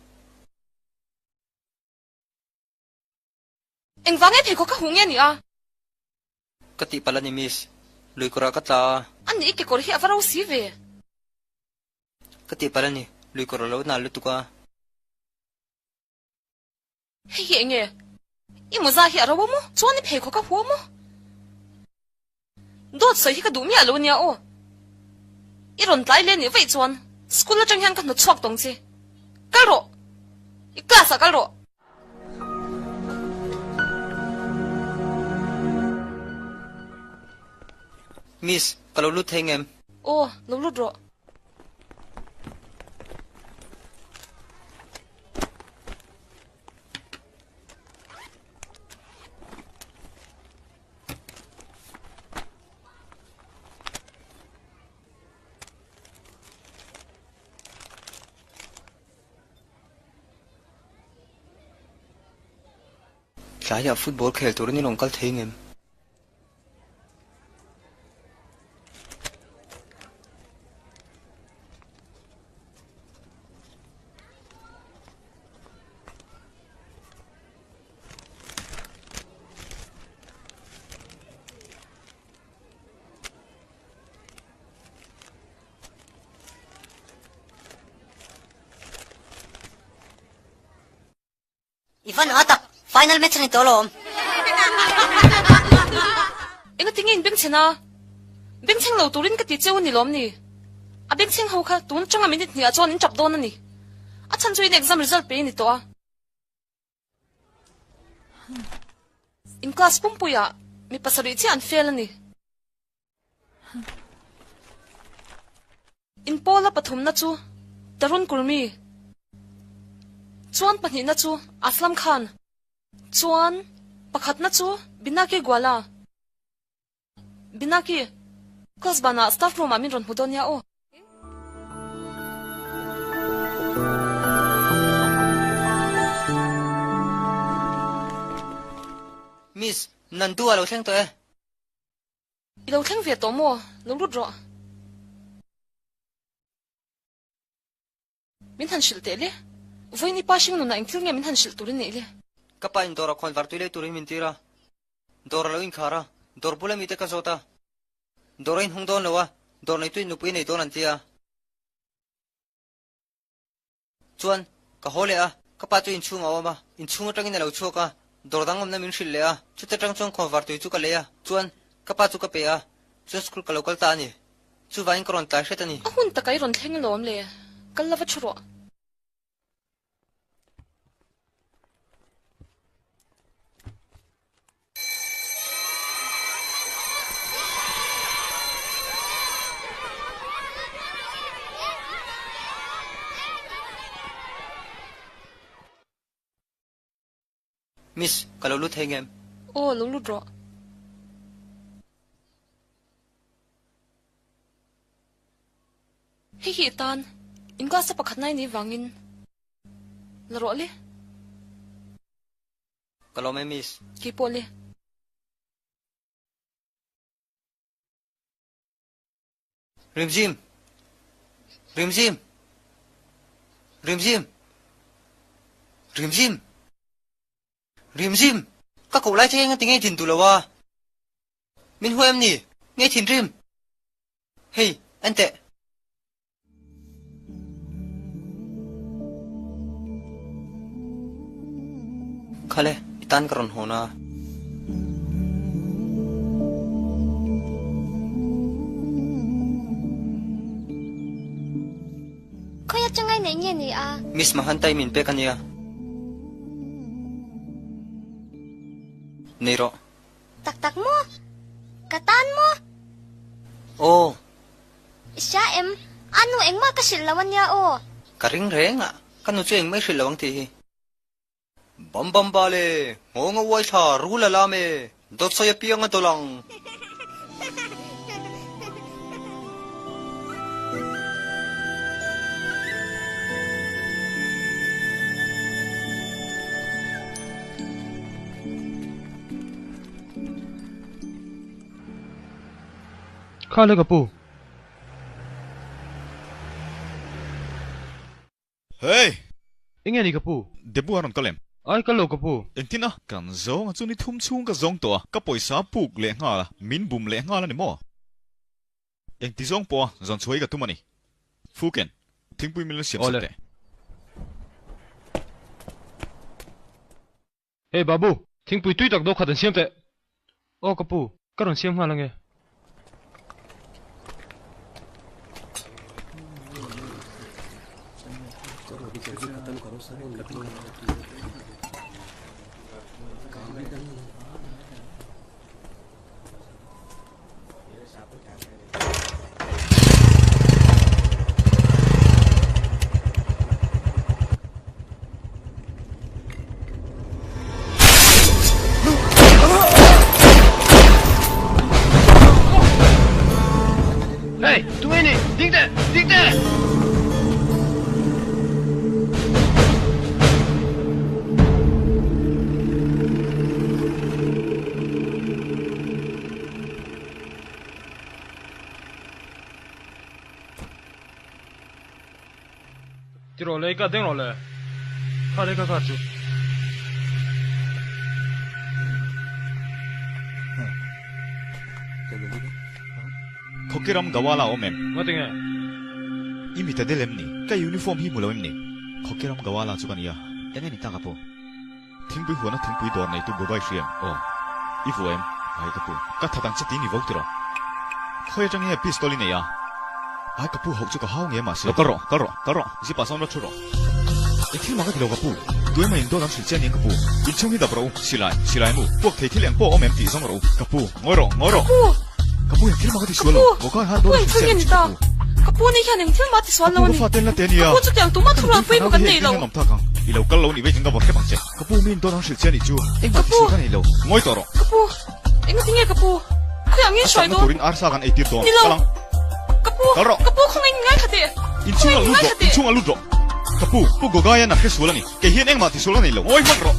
Engvang nge pheikhawk ka huh nge ni a? Ka tih palh a ni miss, lui kawrah ka tla a. A nih i kekawr hi a va ro si ve. Ka tih palh a ni, lui kawr a lo nal lutuk a. Hei hi enge? I mawza hi a ro a maw? Chuan i pheikhawk a hu a maw? Dawt sawi hi ka duh miah lo nia aw. I rawn tlai leh nih vaih chuan. School atang hian ka hnawt chhuak tawng che. Kal rawh! I class ah kal rawh! Miss, ka lo lut thei ngem? Aw, lo lut rawh. Tlaiah football khel turin i rawn kal thei ngem? I van a tak, final match a ni tawh alawm. Engati nge in bengchhen a? Bengchheng lo turin ka ti cheu a ni lawm ni? A bengchheng ho kha tun atanga minute hnih ah chuan in tap dawn a ni. A chhan chu in exam result pe i ni tawh a. In class pumpuiah mi pasarih chiah an fail a ni. In pawla pathumna chu Tarun Kurmi, chuan pahnihna chu Aslam Khan, chuan pakhatna chu Binaki Gwala. Binaki, class banah staff room ah min rawn hmu dawn nia aw. Miss, Nandu a lo thleng tawh e. I lo thleng ve tawh maw? Lo lut rawh. Min han hrilh teh le. Vawiin i pa hring nunah eng thil nge min han hrilh turin neih le? Ka pa in dawr a khawn var tui lei turin min tir a. Dawr a lo inkhar a, dawr bula mite ka zawt a. Dawr a inhung dawn lo a, dawr neituin nupui nei dawn an ti a. Chuan, ka haw leh a, ka pa chu inchhung a awm a, inchhung atangin a lo chhuak a, dawr dang awmna min hrilh leh a, chuta tang chuan khawn var tui chu ka lei a, chuan, ka pa chu ka pe a, chuan school ka lo kal ta a ni. Chuvangin ka rawn tlai hret a ni. A hun taka i rawn thleng alawm le, kal lova thu rawh. Miss, ka lo lut thei ngem? Aw, lo lut rawh. Hei hi i tan, in class a pakhat nai ni vangin la rawh le. Ka lawm e miss. Kei pawh le. Rimzim! Rimzim! Rimzim! Rimzim! Rimzim! Ka koh lai che hian tinge i thin duh lo a? Min huai em ni? Nge i thinrim? Hei, en teh. Khale, i tan ka rawn hawn a. Khawi atanga i neih nge ni a? Miss Mahantai min pek a nia. Nei rawh. Tak tak maw? Ka tan maw? Aw. I hria em? A nu engmah ka hrilh lo a nia aw. Ka ring reng a, ka nu chu engmah i hrilh lo ang tih hi. Bam bam ba le, nghawng a uai thla, rul a lam e, dawt sawi apiang a dawl ang. Kha le ka pu. Hey! Enge ni ka pu? Debu a rawn kal em? Ai kal lo ka pu. Engtin a? Kan zawng a chu ni thum chhung ka zawng tawh a, ka pawisa puk leh nghal a, min bum leh nghal a ni maw? Engti zawng pawh a zawn chhuah hi ka tum a ni. Fuken, thingpui min lo siam sak teh. Hey Babu, thingpui tui tak dawh khat an siam teh. Aw ka pu, ka rawn siam nghal ange. Hey, tunge ni? Ding teh! Ding teh! Ti rawh le, i kat deng rawh le. Kha le ka kat chu. Khawkiram Gawala awm em? Nga tinge? I mit a del em ni? Ka uniform hi hmu lo em ni? Khawkiram Gawala chu ka nia. Enge ni ta ka pu? Thingpui huana thingpui dawr neitu Gogai hria em? Aw. I vuah em? Ai ka pu. Ka that ang che ti ni vo tiraw? Khawi atang nge pistol i nei a? Ai ka pu hauh chu ka hau nge mahse. Lo kal rawh, kal rawh, kal rawh. Zip ah sawn la thu rawh. Eng thil mah ka ti lo ka pu. Tuema in dawt an hrilh che aniang ka pu. Inchhung hi dap rawh u. Silai, silai mu. Puak thei thil eng pawh a awm em tih zawng rawh u. Ka pu, ngawi rawh, ngawi rawh. Ka pu! Ka pu eng thil mah ka ti Ka sual pu! lo. Gogai han Ka pu dawt an eng thil hrilh che nge aniang ni chu ka ta? pu. Ka pu ni hian eng thil mah a ti sual Ka lo pu a ka ni. fa ten la te ania. Ka pu chutiang tumah Ka thu rual nupui pui fanau maw kan te hi nei engtin lo. nge an awm tak ang? I lo kal lo nih veitin ka vawr hrep ang che. Ka pu miin dawt an hrilh che anih chu. Engmah Ka ti pu! sual ka nei lo. Ngawi tawh rawh. Ka pu! Engati nge ka pu? Khawi ang in A hruai chakna dawn? turin arsa kan eitir dawn. Ni lo. Kal ang. Ka pu! Kal rawh. Ka pu khawngaih in ngai kha teh. Inchhung a Khawngaih in lut ngai rawh. kha teh. Inchhung a lut rawh. Ka pu, Pu Gogaian a hre sual a ni. Kei hian engmah ti sual ka nei lo. Ngawi hmak rawh.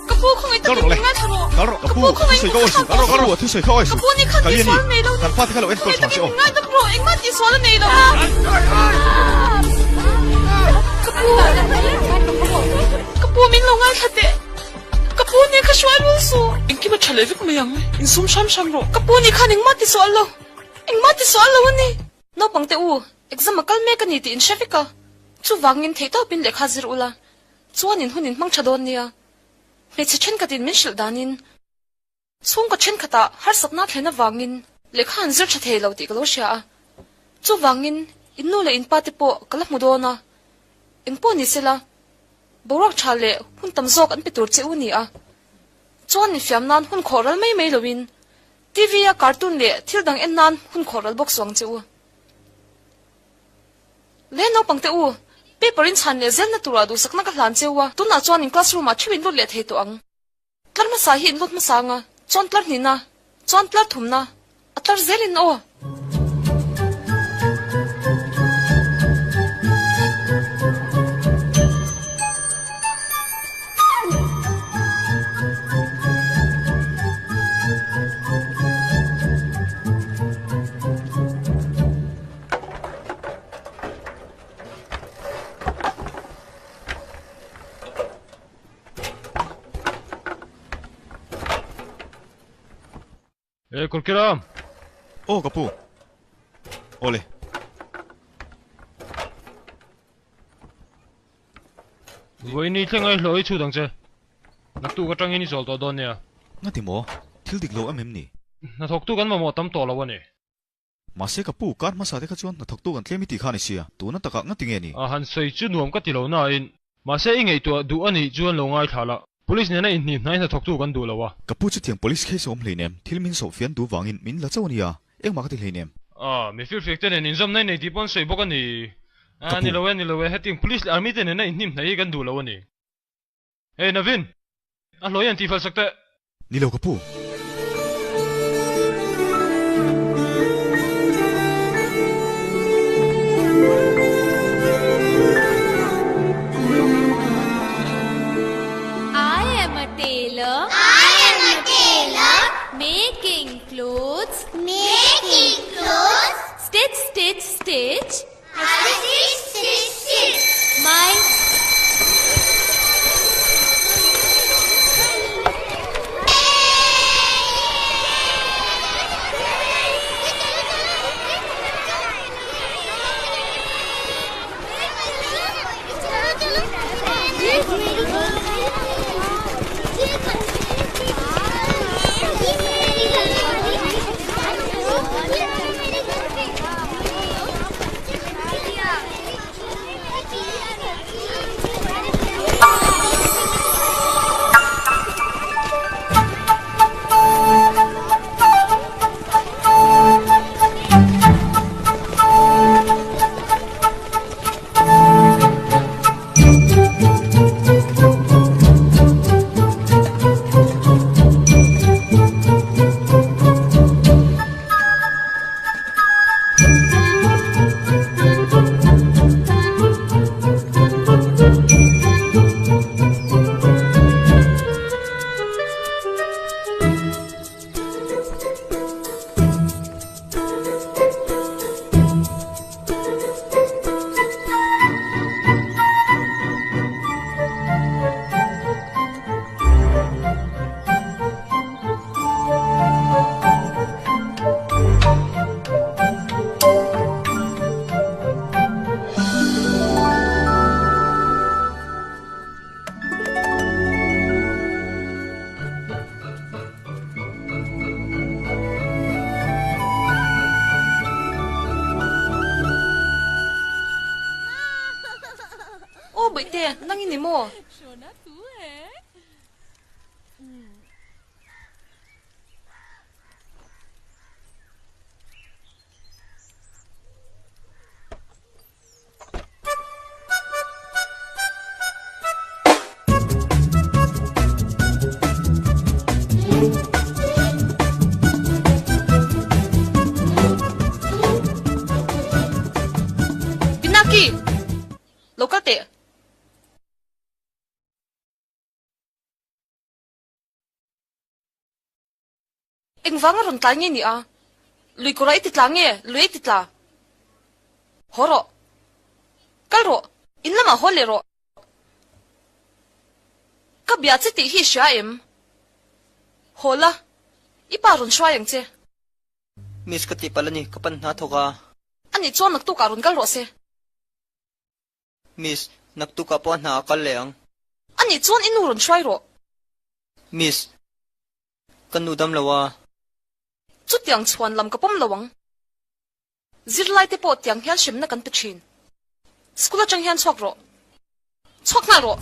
Ka pu khawngaih Kal takin rawh le. min ngaithla rawh. Kal rawh. Ka Ka pu, pu khawngaih thusawi in ka ka awi suh. thlak tawh Kal rawh, suh. thusawi ka awi Ka suh. pu ni khan Kal ti i a ni. sual nei lo ni. Kan fate kha lo enkawl Khawngaih tha che takin aw. min ngaidam rawh. Engmah ti sual a nei lo. Ka pu, ka pu min lo ngaithla teh. Ka pu ni kha hruai lul suh. Engkim a tha leh vek mai ang. Insum hram hram rawh. Ka pu ni khan engmah ti sual lo. Engmah ti sual lo a ni. Naupangte u, exam a kal mek a ni tih in hre vek a. Chuvangin theihtawpin lehkha zir ula. Chuan in hun in hmang tha dawn nia. Hmeichhe thenkhatin min hrilh danin chhungkaw thenkhatah harsatna thlen avangin lehkha an zir tha thei lo tih ka lo hria a. Chuvangin in nu leh in pa te pawh ka la hmu dawn a. Engpawh ni sela, boruak tha leh hun tam zawk an pe tur che u ni a. Chuan infiam nan hun khawh ral mai mai loin TV a cartoon leh thil dang en nan hun khawh ral bawk suang che u. Le naupangte u, paper in chhan leh zelna turah duhsakna ka hlan cheu a, tunah chuan in classroom ah theuh in lut leh thei tawh ang. Tlar hmasa hi in lut hmasa ang a, chuan tlar hnihna, chuan tlar thumna, a tlar zel in aw. E Kurkiram! Aw ka pu. Awle. Vawiin i thleng a i hlawh i chhut ang che. Naktuk atangin i chawl tawh dawn nia. Ngati maw? Thil dik lo em em ni? Hnathawktu kan mamawh tam tawh lo a ni. Mahse ka pu, kar hmasa te kha chuan hnathawktu kan tlem i tih kha a ni sia, tuna takah ngati nge ni? A han sawi chu nuam ka ti lo nain, mahse i ngaihtuah duh a nih chuan lo ngaithla la, Police nena inhnih hnai hnathawktu kan duh lo a. Ka pu chutiang Police case a awm hleinem, thil min sawh fian duh vangin min la chauh a nia, engmah ka ti hleinem. A, mi firfiak te nen inzawmna i nei tih pawh an sawi bawk a ni. Ka A, pu. ni lo e, ni lo e, hetiang Police leh Army te nena inhnim hnai hi kan duh lo a ni. Hey Navin! A hlawi an tihfal sak teh. Ni lo ka pu. I am a tailor. I am a tailor. Making clothes. Making clothes. Stitch, stitch, stitch. I stitch, stitch, stitch. My Aw Bawihte, nang i ni maw? Pinaki! Lo kal teh. Engvang a rawn tlai nge ni a? Lui kawrah i ti tla nge? Lui i ti tla? Haw rawh. Kal rawh. In lamah haw leh rawh. Ka bia che tih hi i hria em? Haw la. I pa rawn hruai ang che. Miss ka tihpalh a ni, ka pan hna thawk a. Anih chuan naktukah rawn kal rawh se. Miss, naktukah pawh a hna a kal leh ang. Anih chuan i nu rawn hruai rawh. Miss, ka nu dam lo a. Chutiang chhuan lam ka pawm lo ang. Zirlai te pawh tiang hian hremna kan pe thin. School atang hian chhuak rawh. Chhuak nghal rawh.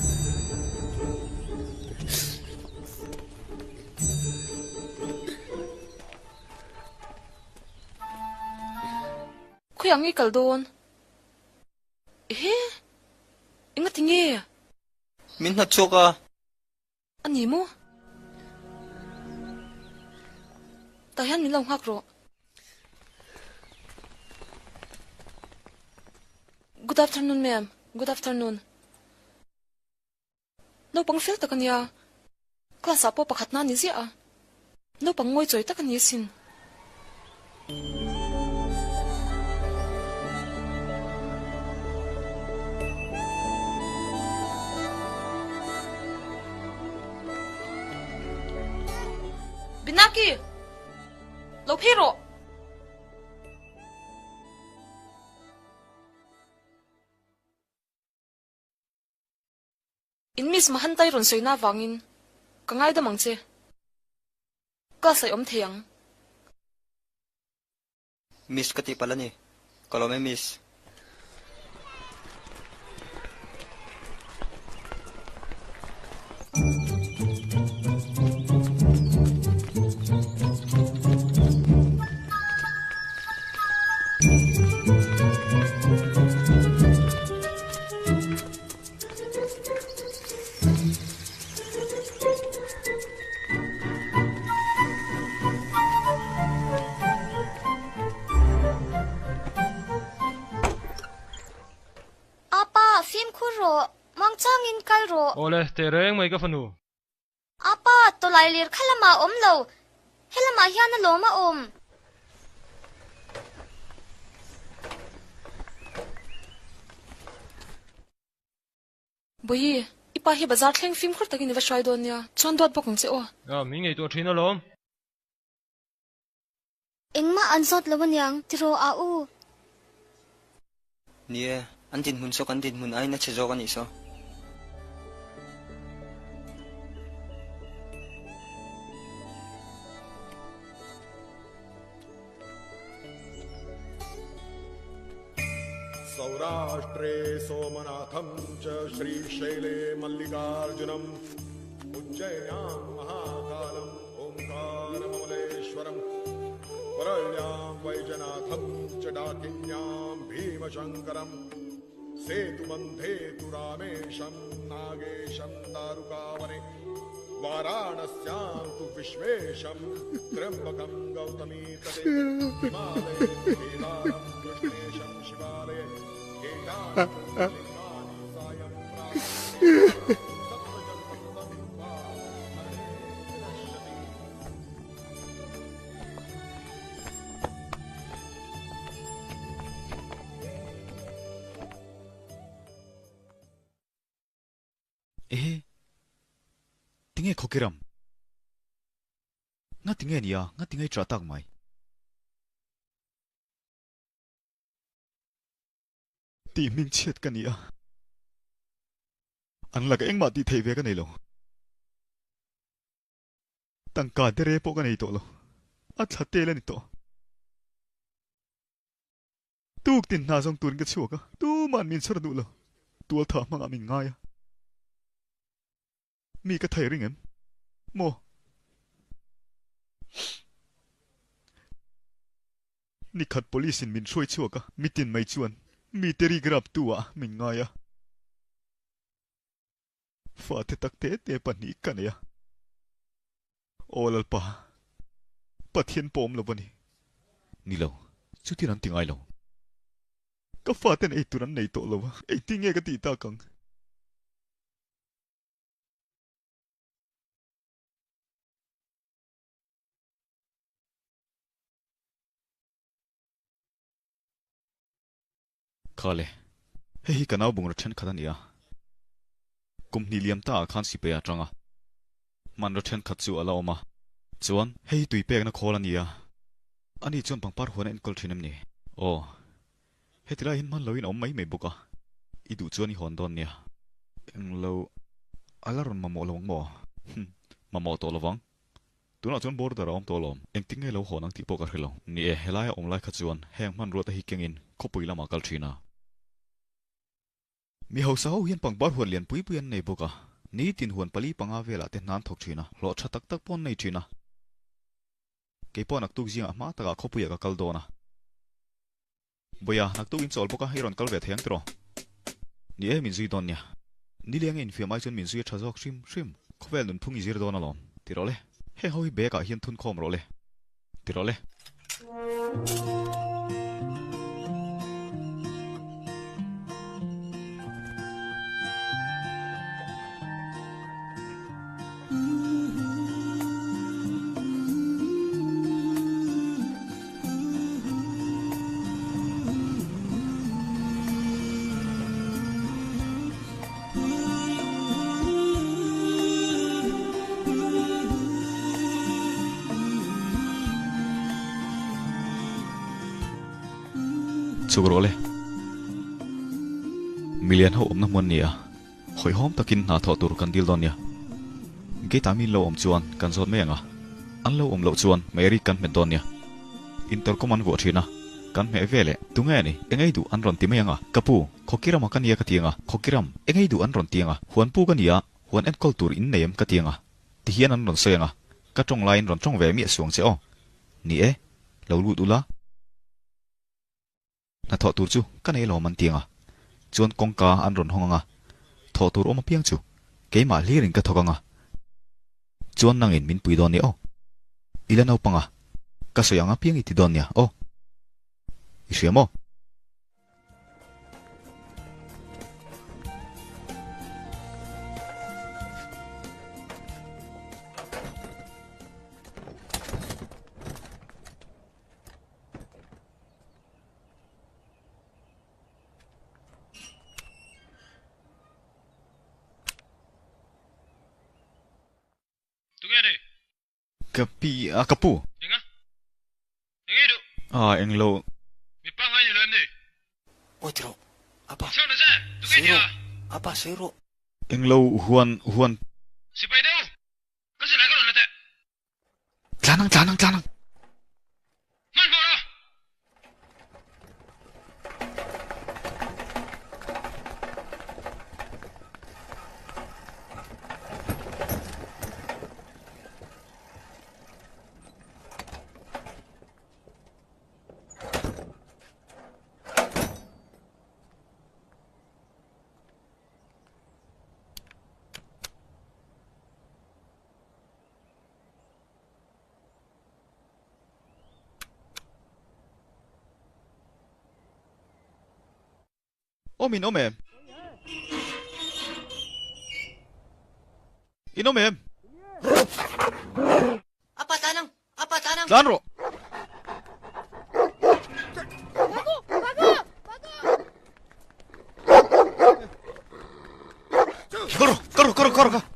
Khawiah nge kal dawn? Ehe! Engati nge? Min hnawt chhuak a. A ni maw? Tah hian min lo nghak rawh. Good afternoon ma'am. Good afternoon. Naupang fel tak a nia. Class ah pawh pakhat na ni ziah a. Naupang ngawi chawi tak a ni asin. Binaki! Lo phei rawh! In Miss Mahantai rawn sawina avangin ka ngaidam ang che. Class a i awm thei ang. Miss ka tih palh a ni. Ka lawm e Miss. Apa, fimkhur rawh. Mangchangin kal rawh. Awle, teh reng mai ka fanu. Apa, tawlai lir kha lamah a awm lo. Helamah hian a lawm a awm. Bawihi, i pa hi bazar thleng fimkhur takin i va hruai dawn nia, chuan duat bawk ang che aw. A, min ngaihtuah thin alawm. Engmah an zawt lo aniang, tiraw a u. Ni e, an dinhmun saw kan dinhmun aiin a chhe zawk a nih saw. Saurashtre Somanatham cha Srishaile Mallikarjunam Ujjainyam Mahakalam Omkaramamleshwaram Paralnyam Vaijanatham cha Dakinyam Bhimashankaram Setubandhe tu Ramesham Nagesham Darukavane Varanasyan tu Vishwesham Trimbakam Gautami tate Himalaye Kedaram Krishnesham Shivalaye Ketan Lingani Sayam Ehe, tinge khawkiram? Nga tinge nia, nga tinge i ṭah tak mai? Tih hming chhiat ka ni a, an laka engmah tih theih ve ka nei lo. Tangka dere pawh ka nei tawh lo, a thla tel a ni tawh. Tuk tin hna zawng turin ka chhuak a, tuman min chhawr duh lo. Tual tha hmangah min ngai a. Mi ka thei ring em? Maw? Nikhat police in min hruai chhuak a, mitin mai chuan mi te rik rap tu ah min ngai a. Fate tak te te pahnih ka nei a. Aw Lalpa, Pathian pawh awm lo a ni. Ni lo, chutin an ti ngai lo. Ka faten ei tur an nei tawh lo a, engtin nge ka tih tak ang? Khale, hei hi ka nau bungraw thenkhat a ni a. Kum hnih liam ta ah khan sipai a tang a. Hmanraw thenkhat chu a la awm a. Chuan, hei hi tui pekna khawl a ni a. Ani chuan pangpar huan a enkawl thin em ni? Aw, heti lai hian hman loin a awm mai mai bawk a. I duh chuan i hawn dawn nia. Englo, a la rawn mamawh lo ang maw? Hum, mamawh tawh lovang. Tunah chuan border a awm tawh alawm. Engtin nge lo hawn ang tih pawh ka hre lo. Ni e, helaia awm lai kha chuan heng hmanrua te hi kengin khawpui lamah kal thin a. Mi hausa ho hian pangpar huan lian pui pui an nei bawk a. Nitin huan pali panga velah te hna an thawk thin a, hlawh tha tak tak pawh an nei thin a. Kei pawh naktuk zingah hma takah khawpuiah ka kal dawn a. Bawia, naktuk in chawl bawk a, i rawn kal ve thei ang tiraw? Ni e, min zui dawn nia. Nileng a infiam ai chuan min zui a tha zawk hrim hrim. Khawvel nunphung i zir dawn alawm. Ti rawh le. Heng ho hi bag ah hian thun khawm rawh le. Ti rawh le. Chuk rawh le. Milian ho awmna hmun a ni a, hawihhawm takin hna thawh tur kan dil dawn nia. Gate ah mi lo awm chuan kan zawt mai ang a, an lo awm loh chuan Mary kan hmet dawn nia. Intercom an vuah thin a, kan hmeh ve leh, Tunge a ni? Engei duh an rawn ti mai ang a, Ka pu, Khawkirama ka nia ka ti ang a, Khawkiram, engei duh an rawn ti ang a, Huan pu ka nia, huan enkawl tur in nei em ka ti ang a, ti hian an rawn sawi ang a, ka tawng laiin rawn tawng ve miah suang che aw. Ni e, lo lut ula. Hnathawh tur chu ka nei lawm an ti ang a, chuan kawngka an rawn hawng ang a, thawh tur awm apiang chu keimah hlirin ka thawk ang a, chuan nangin min pui dawn nia aw. I la naupang a, ka sawi ang apiang i ti dawn nia aw. I hria maw? Tunge ni? Ka pi a ka pu. Enga? Enge duh? Ah englo. Mi pangngai ni lo em ni? Aw ti rawh apa. Chhiar na che, tunge Sawi nia? rawh apa sawi rawh. Englo huan huan. Sipai deuh ka silai ka rawn la teh. Tlan ang tlan ang tlan ang. Hmanhmawh rawh. Awm in awm em? In awm em? Apa tlan ang! Apa tlan ang! Tlan rawh! Kar rawh! Kar rawh! Kar rawh! Kar rawh!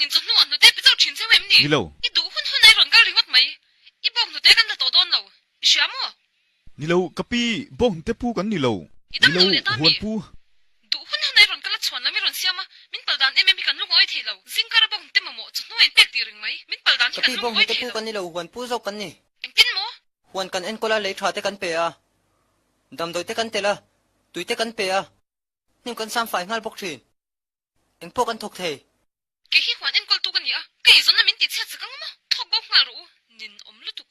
in chawhnu ah hnute pe chauh thin cheu em ni? Ni lo. I duh hun hun a i rawn kal ringawt mai. I bawk hnute kan la tawh dawn lo. I hria maw? Ni lo, ka pi, bawk hnute pu kan ni lo. I dam Ni lo lo, leh ta huan mi? pu. Duh hun hun a i rawn kal a chhuan lam i rawn siam a, min pal dan em em hi kan lungawi thei lo. Zingkar a bawk hnute mamawh chawhnu a in pek tih ring mai. Min pal dan hi Ka kan pi, bawk lungawi hnute thei pu lo. kan ni lo, huan pu zawk kan ni. Engtin maw? Huan kan enkawl a, lei tha te kan pe a, damdawi te kan tel a, tui te kan pe a, hnim kan sam fai nghal bawk thin. Eng pawh kan thawk thei. Kei hi huan enkawltu ka ni a, ka eizawnna min tihchhiat sak ang maw? Thawk bo nghal rawh u, nin awm lutuk.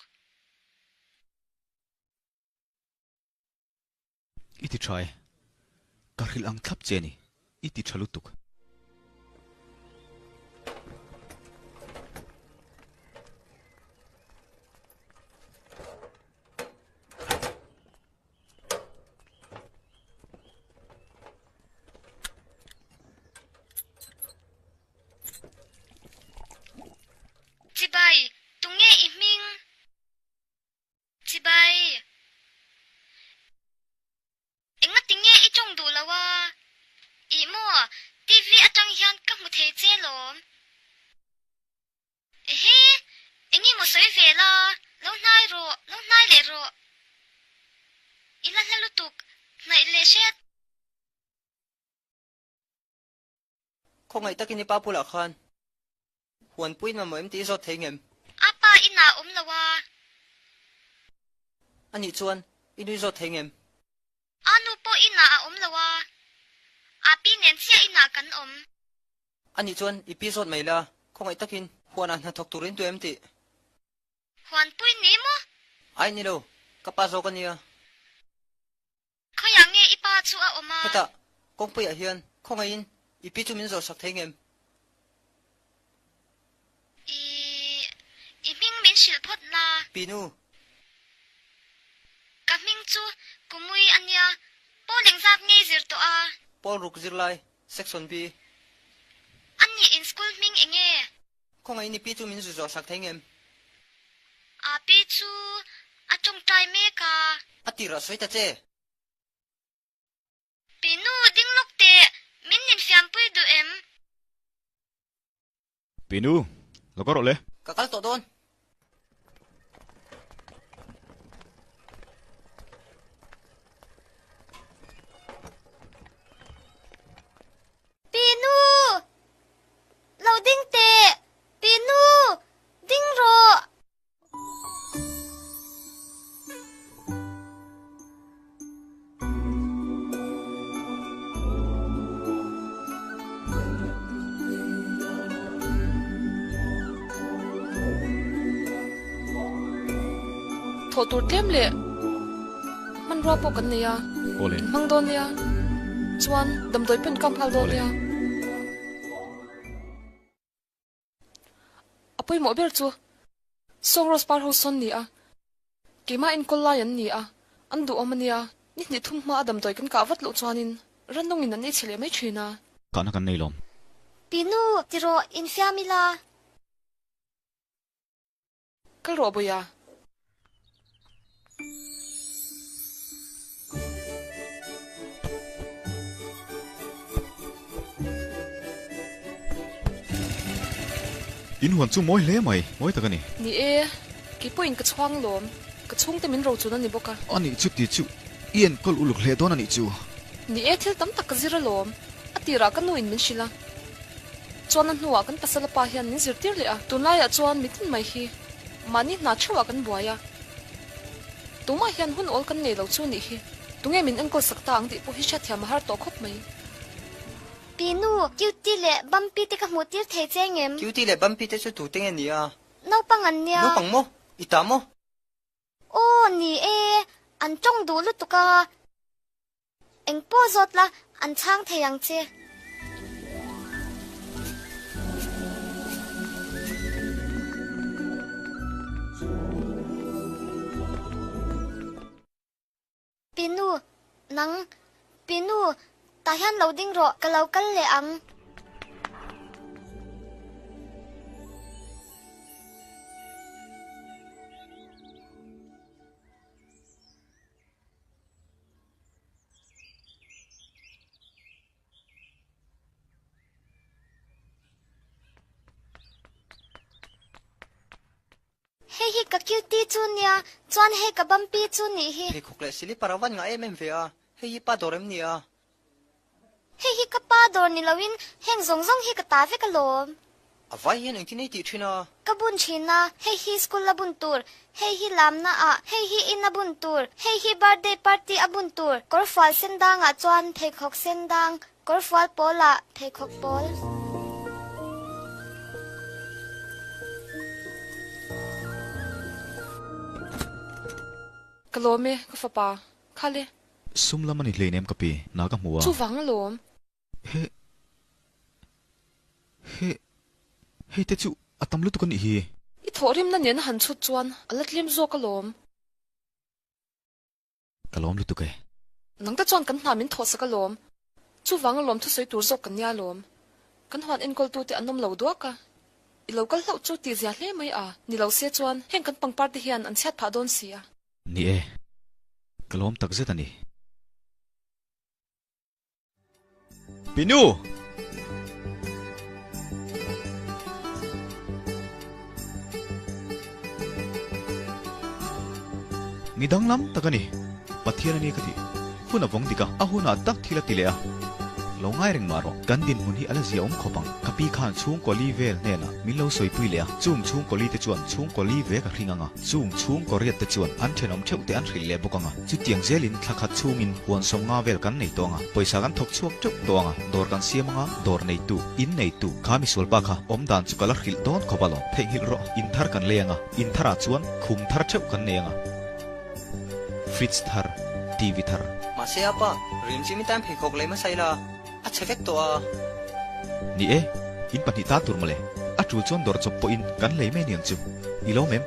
I ti tha e. Ka hrilh ang thlap che ni. I ti tha lutuk. Chibai, tunge i hming? Chibai, engati nge i tawng duh lo a? Ih maw, TV atang hian ka hmu thei che lawm. Ehe, eng nge maw sawi ve la, lo hnai rawh, lo hnai leh rawh. I la hla lutuk, hnaih leh hret. Khawngaih takin i pa bulah khan huanpuiin mamawh em tih i zawt thei ngem? A pa inah awm lo a. Anih chuan i nui zawt thei ngem? A nu pawh inah a awm lo a. A pi nen chiah inah kan awm. Anih chuan i pi zawt mai la, khawngaih takin huanah hna thawk turin tu em tih? Huanpui ni maw? Ai ni lo, ka pa zawk a nia. Khawiah nge i pa chu a awm a? Hetah, kawngpuiah hian khawngaihin i pi chu min zawh sak thei ngem? I, i hming min hrilh phawt la. Pi nu. Ka hming chu Kumui a nia, Paul engzat nge i zir tawh a? Paul ruk zir lai, Section B. A nih in school hming enge? Khawngaihin i pi chu min zu zawh sak thei ngem? A pi chu a tawngtai mek a. A tirah sawi ta che. Pi nu ding lawk teh, min infiampui duh em? Pi nu, lo ka rawh le. Ka kal tawh dawn. Pi nu! Lo ding teh! Pi nu! Ding rawh! Thawh tur tlem leh hmanrua pawh kan nei a, in hmang dawn nia, chuan damdawi pawh in kam nghal dawn nia. A pawimawh ber chu Song Rose par ho sawn ni a, keimah enkawl lai an ni a, an duhawm a nia, ni hnih thum hma a damdawi kan kah vat loh chuanin rannungin an ei chhe leh mai thin a. Kahna kan nei lawm. Pinu, ti rawh, infiam ila. Kal rawh Bawia. In huan chu mawi hle mai, mawi tak a ni. Ni e, kei pawhin ka chhuang lawm, ka chhungte min rochun a ni bawk a. A nih chu ti chu i enkawl uluk hle dawn a nih chu. Ni e, thil tam tak ka zir alawm, a tirah ka nu in min hrilh a. Chuan a hnuah kan pasal a pa hian min zirtir leh a, tunlaiah chuan mitin mai hi mahni hna theuhah kan buai a. Tumah hian hun awl kan nei lo chu nih hi, tunge min enkawl sak ta ang tih pawh hi hriatthiam a har tawh khawp mai. Pinu, Cutie leh Bumpy te ka hmuh tir thei che ngem? Cutie leh Bumpy te chu tute nge ni a? Naupang an nia. Naupang maw? I ta maw? Aw, ni e, an tawng duh lutuk a. Eng pawh zawt la, an chhang thei ang che. Pinu, nang, Pinu, tah hian lo ding rawh, ka lo kal leh ang. Hei hi ka cutie chu nia, chuan hei ka bumpy chu nih hi. Pheikhawk leh silipar a van ngah em em ve a, hei hi pa dawr em ni a? Hei hi ka pa dawr ni loin heng zawng zawng hi ka ta vek alawm. A vai hian engtin ei tih thin a? Ka bun thin a, hei hi school a bun tur, hei hi lamna ah, hei hi in a bun tur, hei hi birthday party a bun tur, kawrfual sen dangah chuan pheikhawk sen dang, kawrfual pawl ah pheikhawk pawl. Ka lawm e, ka fapa. Khale. Sum lam a ni hleinem ka pi, na ka hmu a. Chuvang alawm. He, he, hei te chu a tam lutuk a nih hi. I thawhrimna nena han chhut chuan a la tlem zawk alawm. Ka lawm lutuk e. Nang te chuan kan hna min thawhsak alawm. Chuvang alawm thusawi tur zawk kan nia alawm. Kan huan enkawltute an awm lo duak a. I lo kal hlauh chu tihzia hle mai a, ni lo se chuan heng kan pangpar te hian an chhiat phah dawn si a. Ni e, ka lawm tak zet a ni. Pinu! Mi danglam tak a ni. Pathian a ni ka ti. Hun a vawng dik a, a hunah tak thil a ti leh a. Lo ngai reng mah rawh, kan dinhmun hi a la zia awm khawp ang. Ka pi khan chhungkaw li vel hnenah min lo sawipui leh a, chung chhungkaw li te chuan chhungkaw li ve ka hring ang a, chung chhungkaw riat te chuan an thenawm theuh te an hrilh leh bawk ang a. Chutiang zelin thla khat chhungin huan sawmnga vel kan nei tawh ang a, pawisa kan thawk chhuak teuh tawh ang a, dawr kan siam ang a, dawr neitu, in neitu, kha misual pa kha awm dan chu ka la hrilh dawn khawp alawm. Theihnghilh rawh, in thar kan lei ang a, in tharah chuan khum thar theuh kan nei ang a. Fridge thar, TV thar. Mahse a pa, rim chu mi tan pheikhawk lei hmasa ila, a chhe vek tawh a. Ni e, in pahnih ta tur mawle. A tul chuan dawr chawp pawhin kan lei mai aniang chu. I lawm em?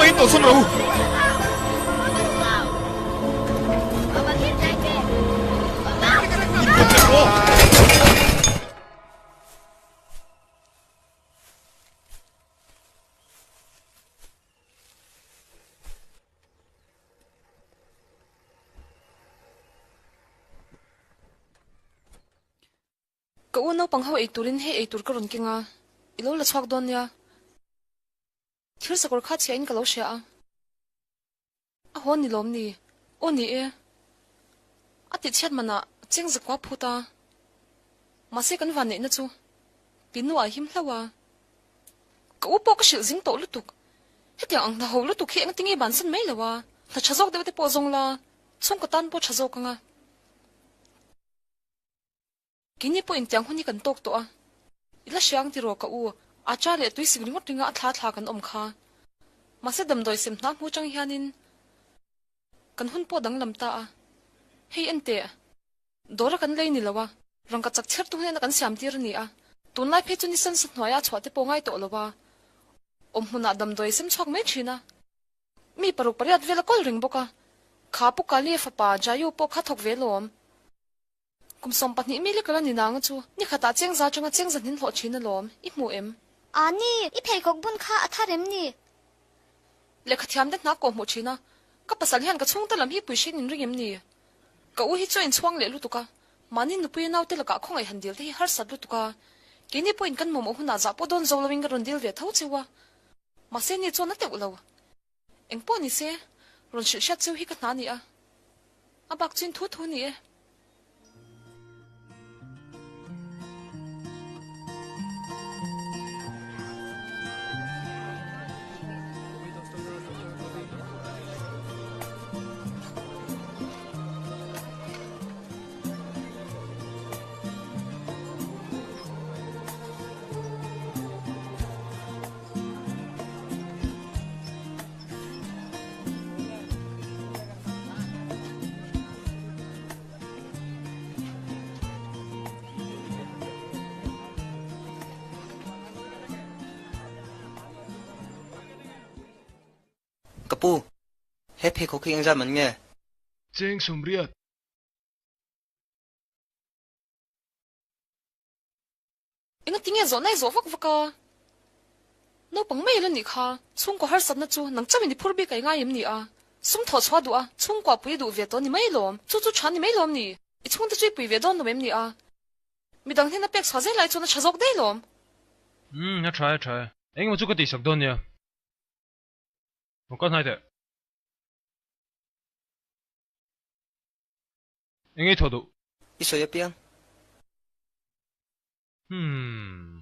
Khawngaihin tawlhsawn rawh u. In pawm leh rawh aw. Ka u naupang ho ei turin hei ei tur ka rawn keng a, i lo la chhuak dawn nia. Thil sakawr kha chhiahin ka lo hria a. A haw ni lawm ni? Aw ni e. A tihchhiat manah cheng zakua phut a. Mahse kan van neihna chu Pinu ah him hlauh a. Ka u pawh ka hrilh zing tawh lutuk. Hetiang ang hna ho lutuk hi engtin nge bansan mai lo a, hna tha zawk deuh te pawh zawng la, chhungkaw tan pawh tha zawk ang a. Keini pawh intiang hun hi kan tawk tawh a, i la hria ang tiraw ka u, a cha leh tui sik ringawt ringa a thla thla kan awm kha. Mahse damdawi sem hna hmu chang hianin kan hun pawh danglam ta a, hei enteh, dawra kan lei ni lo a, rangka chak chhertu hnena kan siam tir a ni a, tunlai phei chu nisan sa hnuaia a chhuah te pawh ngai tawh lo a, awm hmunah damdawi sem chhuak mai thin a. Mi paruk pariat vel a kawl reng bawk a, kha Pu Kali fapa Jayu pawh kha thawk ve lawm. Kum 12 mi lekal a ni nang chu ni khatah cheng za atanga cheng za hnin hlawh thin alawm, i hmu em? A ni, i pheikhawk bun kha a thar em ni? Lehkha thiam te hna kawh hmuh thin a, ka pasal hian ka chhungte lam hi pui hrin in ring em ni? Ka u hi chu a inchhuang leh lutuk a, mahni nupui a naute lakah khawngaih han dil te hi harsat lutuk a, keini pawhin kan mamawh hunah zah pawh dawn zo loin ka rawn dil ve tho cheu a, mahse ni chuan a teuh lo. Eng pawh ni se, rawn hrilh hriat cheu hi ka hna ni a, a bak chin thu thu ni e. Ka pu, he pheikhawk hi engzat man nge? Cheng sawmriat. Engati nge zawhna i zawh vak vak a? Naupang mai la nih kha, chhungkaw harsatna chu nang chauhin i phur bik a i ngai em ni a? Sum thawh chhuah duh a, chhungkua pui i duh ve tawh ni mai lawm, chu chu tha ni mai lawm ni? I chhungte chu i pui ve dawn lo em ni a? Midang hnena pek chhuah zel lai chuan a tha zawk daih lawm. Umm, a tha e, a tha e. Engemaw chu ka tihsak dawn nia. Rawn kal hnai teh. Eng ei thawh duh? I sawi apiang. Hmm.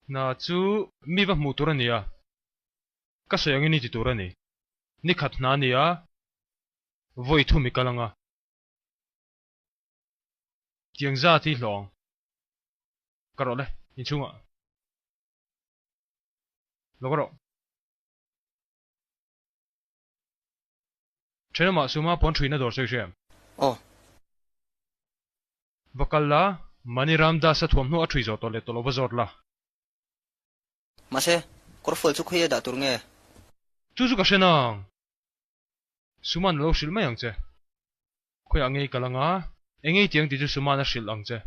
Hna chu mi va hmuh tur a ni a, ka sawi angin i ti tur a ni. Ni khat hna a ni a, vawi thum i kal ang a. Tiang zat hi hlawh ang. Ka rawh le, inchhungah. Lo ka rawh. Thenawmah suma pawn thuina dawr sawi hria em? Aw. Va kal la, Mani Ram Das a thuamhnaw a thui zawh tawh leh tawh lo va zawt la. Mahse, kawrfual chu khawi a dah tur nge? Chu chu ka hre nang. Suman a lo hrilh mai ang che. Khawiah ngei kal anga, eng ei tiang tih chu Suman a hrilh ang che.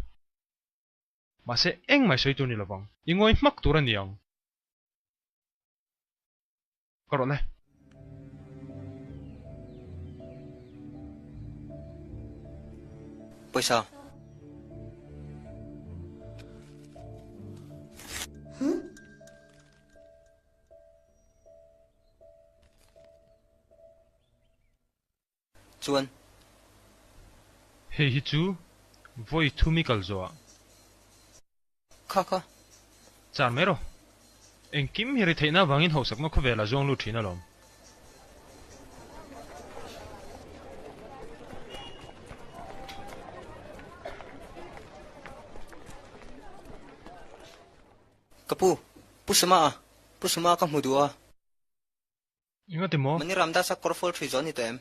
Mahse, engmah i sawi tur ni lovang. I ngawi hmak tur a ni ang. Ka rawh le. Pawisa. Chuan. Hei hi chu vawi thum i kal zawh ah. Kha kha. Char mai rawh. Engkim hi ri theihna avangin hauhsakna khawvelah zuang lut thin alawm. Ka pu, Pu Suma a, Pu Suma ka hmu duh a. Engati maw? Mani Ramdas a kawrfual ṭhui zawh a ni tawh em?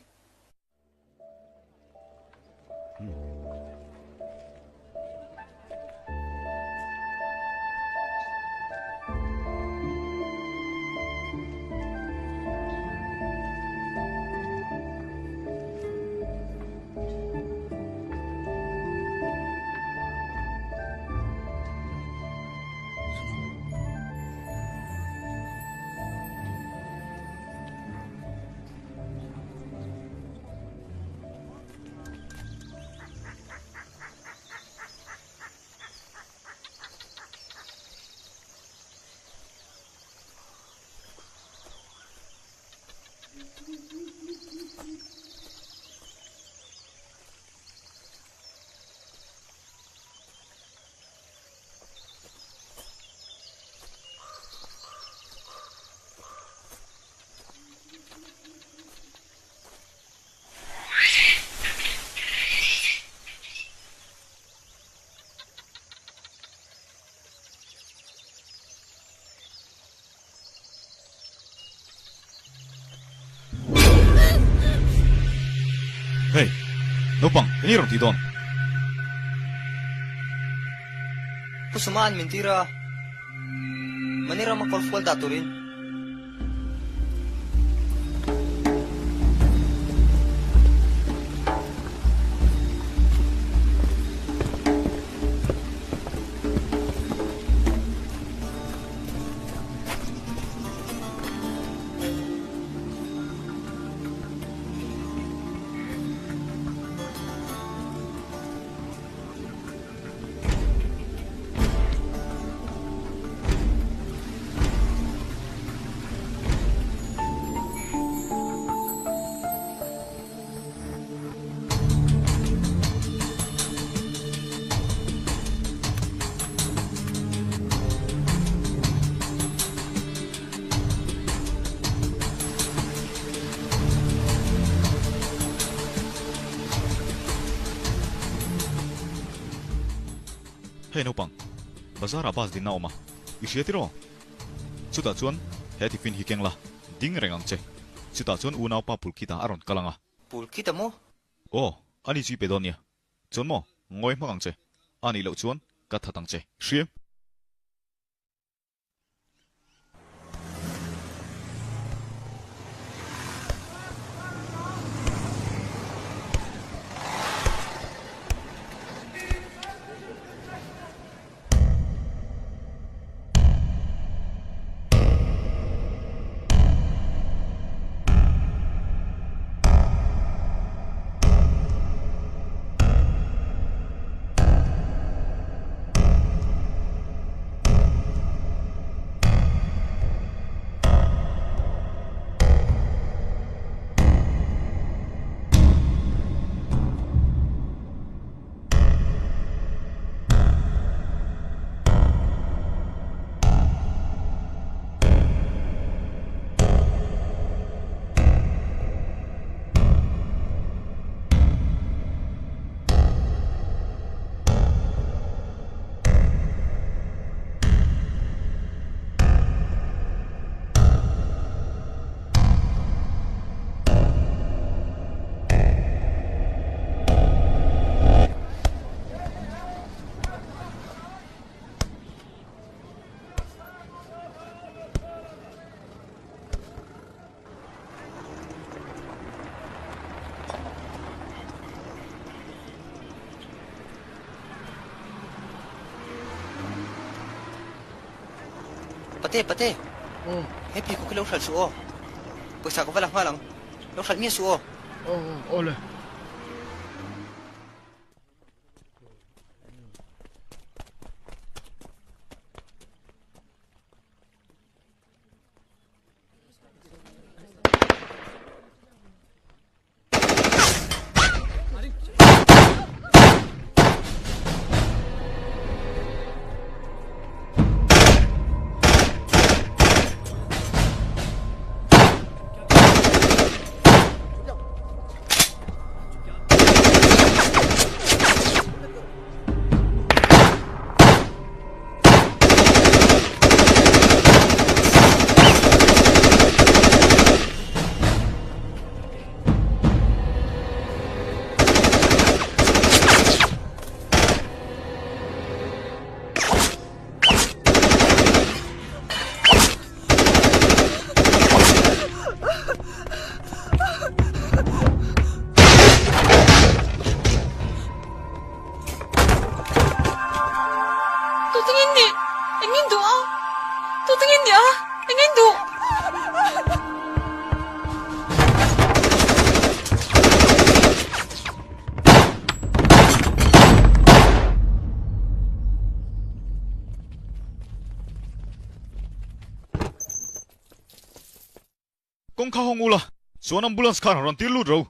Naupang, eng i rawn tih dawn? Pu Suma an min tir a, Mani rama kawr fual dah turin. Hei naupang, bazar ah bus dinna a awm a, i hria tiraw? Chutah chuan he tiffin hi keng la, ding reng ang che. Chutah chuan unaupa Pulkita a rawn kal ang a. Pulkita maw? Aw, ani chu i pe dawn nia. Chuan maw, ngawi hmak ang che. A nih loh chuan ka that ang che. Hria? Pate, pate. He pheikhawk hi lo hralh suh aw. Pawisa ka va la nghal ang. Lo hralh miah suh aw. Aw, aw le. Tutingin ni, engin duh a? Tutingin ni a, engin duh? Kawngka hawng ula, chuan ambulance khan rawn tir lut ro.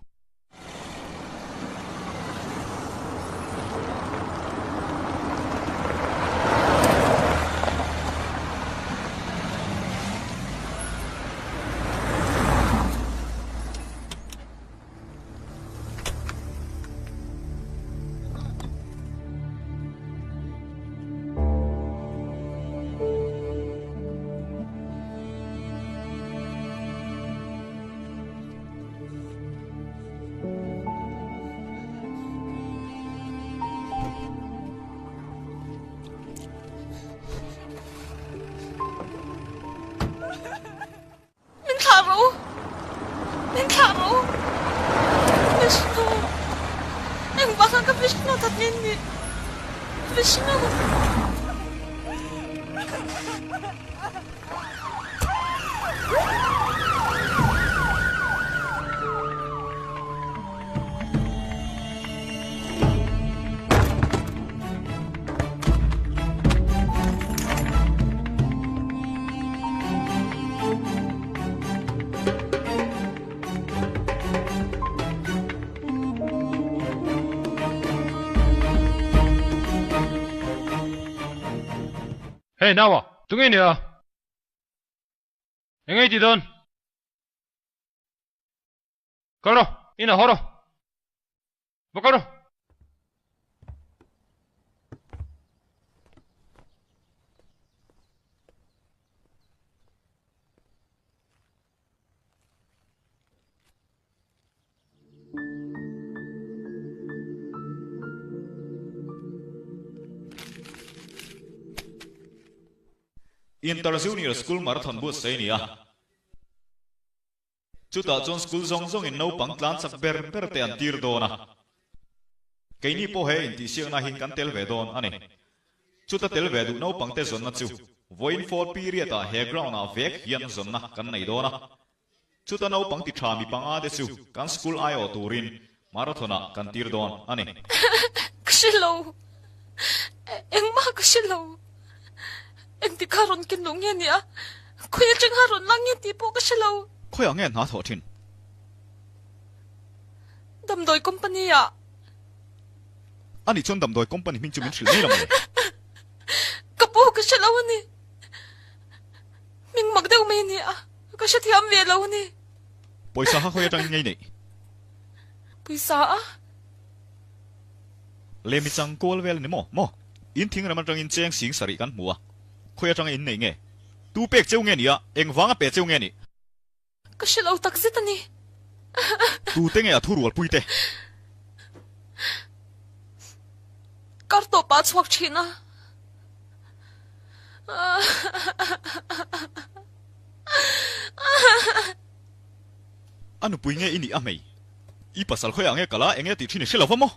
nge ni Vishnu. Hey naua, tunge nia? Eng ei ti dawn? Kal rawh, inah haw rawh. Va kal rawh. Inter Junior School Marathon buatsaih a ni a. Chutah chuan school zawng zawngin naupang tlan chak ber ber te an tir dawn a. Keini pawh he intihsiakna hi kan tel ve dawn a ni. Chuta tel ve duh naupang te zawnna chu vawiin fourth period ah he ground ah vek hian zawnna kan nei dawn a. Chuta naupang ti tha mi panga te chu kan school aiawh turin marathon ah kan tir dawn a ni. Ka hre lo. Engmah ka hre lo. Engtik kha rawn ken luh nge nia? Khawi atanga rawn lang nge tih pawh ka hre lo. Khawiah nge hna thawh thin? Damdawi company ah. Ani chuan damdawi company hming chu min hrilh mai lo maw le? Ka pu ka hre lo a ni. Hming mak deuh mai a ni a, ka hrethiam ve lo a ni. Pawisa kha khawi atangin ngei neih? Pawisa a? Lemi chang kual vel a ni maw? Maw? In thing ram atangin cheng sing sarih kan hmu a, khawi atanga in nei nge? Tu pek cheu nge ni a? Eng vanga pe cheu nge ni? Ka hre lo tak zet a ni. Tute nge a thu rualpui te? Kar tawp ah chhuak thin a. A nupui nge i nih a hmei? I pasal khawiah nge kal a, eng nge tih thin i hre lo va maw?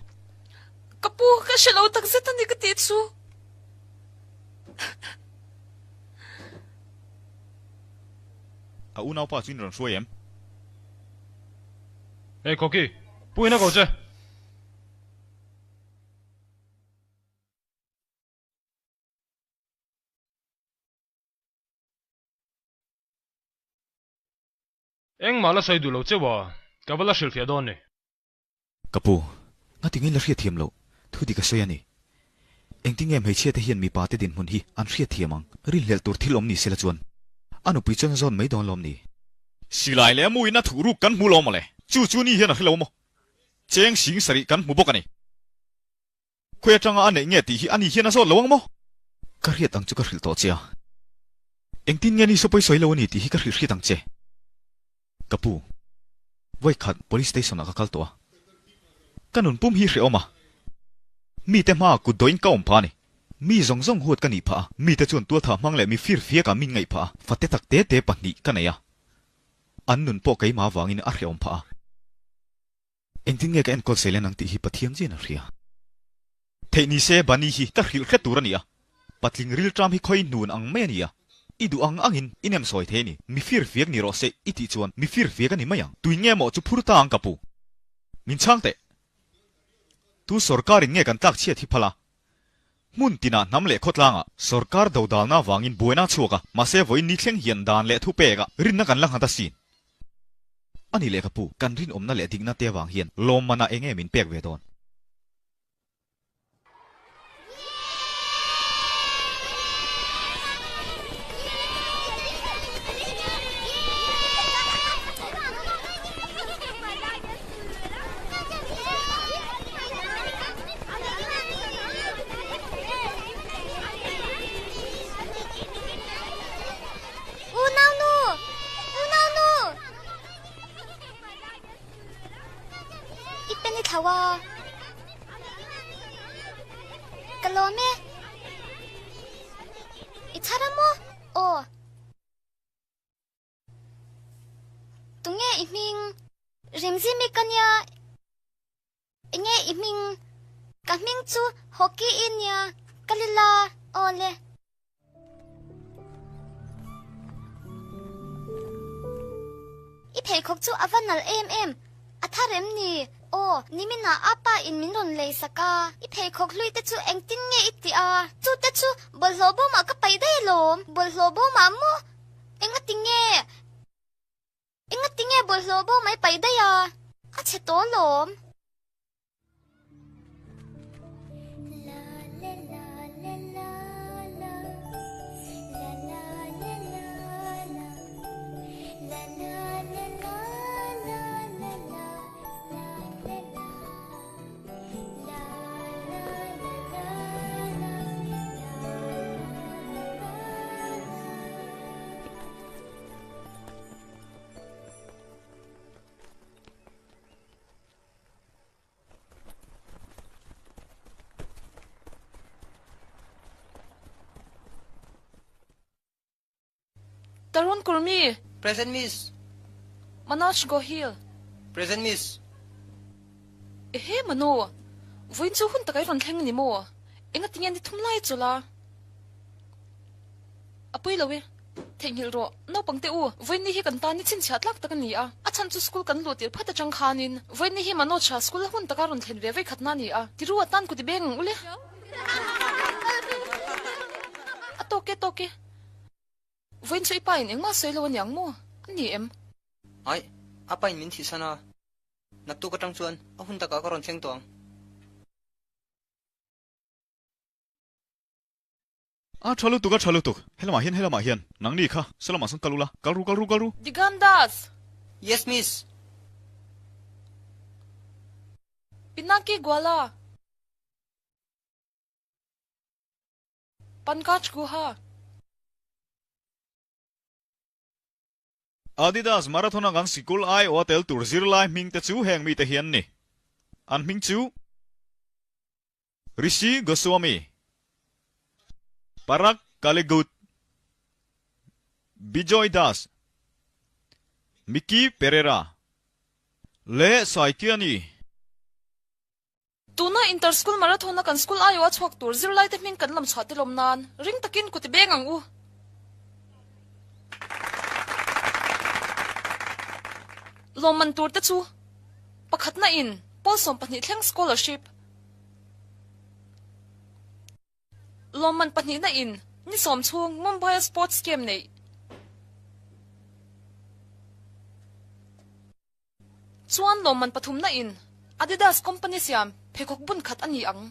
Ka pu, ka hre lo tak zet a ni ka tih chu. A unaupa chu in rawn hruai em? Hey Koki, pu in a ko che. Engmah la sawi duh lo cheu a, ka va la hrilhfiah dawn ni. Ka pu, ngati nge la hriatthiam loh? Thu dik a sawi a ni. Engtin nge hmeichhia te hian mipa te dinhmun hi an hriatthiam ang? Rinhlelh tur thil awm ni sela chuan a nupui chuan a zawn mai dawn lawm ni? Silai leh a muin a thuh ruk kan hmu lo maw le? Chu chu ni hian a hre lo maw? Cheng sing sarih kan hmu bawk a ni. Khawi atanga a neih nge tih hi ani hian a zawt lo ang maw? Ka hriat ang chu ka hrilh tawh che a. Engtin nge ni saw pawi sawi lo a ni tih hi ka hrilh hriat ang che. Ka pu, vawi khat police station ah ka kal tawh a. Ka nun pum hi hrehawm a. Mite hmaah kut dawhin ka awm phah a ni. Mi zawng zawng huat ka nih phah a. Mite chuan tualthah hmang leh mi fir fiakah min ngaih phah a. Fate tak te te pahnih ka nei a. An nun pawh keimah avangin a hrehawm phah a. Engtin nge ka enkawl sei len ang tih hi Pathian chian a hria. Theih ni se Bunny hi ka hrilh hret tur a ni a, patling rilṭam hi khawi hnun ang mai a ni a, i duh ang angin i nem sawi thei a ni, mi fir fiak ni rawh se i tih chuan mi fir fiak a ni mai ang. Tui nge maw chu phur ta ang ka pu? Min chhang teh. Tu sawrkarin nge kan tlak chhiat hi phal a? Hmun tinah hnam leh khawtlangah sawrkar dodalna avangin buaina a chhuak a, mahse vawiin ni thleng hian dan leh thupek a rinna kan la nghat asin. A ni leh ka pu, kan rinawmna leh dikna te avang hian lawmman ah enge min pek ve dawn? Unaunu! Unaunu! I pen i thlau a. Ka lawm e. I chhar a maw? Aw. Tunge i hming? Rimzimi ka nia. Enge i hming? Ka hming chu Hockey i nia, ka lila awle. I pheikhawk chu a va nalh em em, a thar em ni? Aw, niminah a pa in min rawn lei sak a, i pheikhawk hlui te chu engtin nge i tih a? Chu te chu bawlhhlawh bawmah ka paih daih alawm, bawlhhlawh bawmah maw? Engati nge? Engati nge bawlhhlawh bawm ai paih daih a? A chhe tawh alawm. Tarun Kurmi. Present Miss. Manoj Gohil. Present Miss. Ehe Manu, vawiin chu hun takai rawn thleng a ni maw? Enga tinge ni thum lai chawlh a? A pui lo e. Theihnghilh rawh, naupang te u, vawiin hi kan tan ni chhinchhiah tlak tak a ni a, a chhan chu school kan luh tirh phat atang khanin vawiin hi Manoj-a school a hun taka rawn thlen ve vei khatna a ni a, tiru atan kuti beng ang ule. A tawk e, tawk e. Vawiin chu i pa in engmah sawi lo a ni ang maw? A ni em? Aih, a pa in min thihsan a, naktuk atang chuan a hun takah ka rawn thleng tawh ang. A tha lutuk, a tha lutuk. Helamah hian, helamah hian. Nangni kha, salamah sawn kal ula. Kal ru, kal ru, kal ru. Digandas! Yes, miss. Pinaki Gwala! Pankaj Guha! Adidas Marathon-a kan sikul aiawh a tel tur zirlai hming te chu heng mite hi an ni. An hming chu Rishi Goswami, Parag Kalegut, Bijoy Das, Mickey Pereira leh Saikiani. Tuna Inter School Marathon-a kan school aiawh a chhuak tur zirlaite hming kan lam chhuah tilawm nan ring takin kut i beng ang u. Lawmman tur te chu pakhatna in pawl 12 thleng scholarship, lawmman pahnihna in ni sawm chhung Mumbai-a sports camp neih. Chuan lawmman pathumna in Adidas company siam pheikhawk bun khat a ni ang.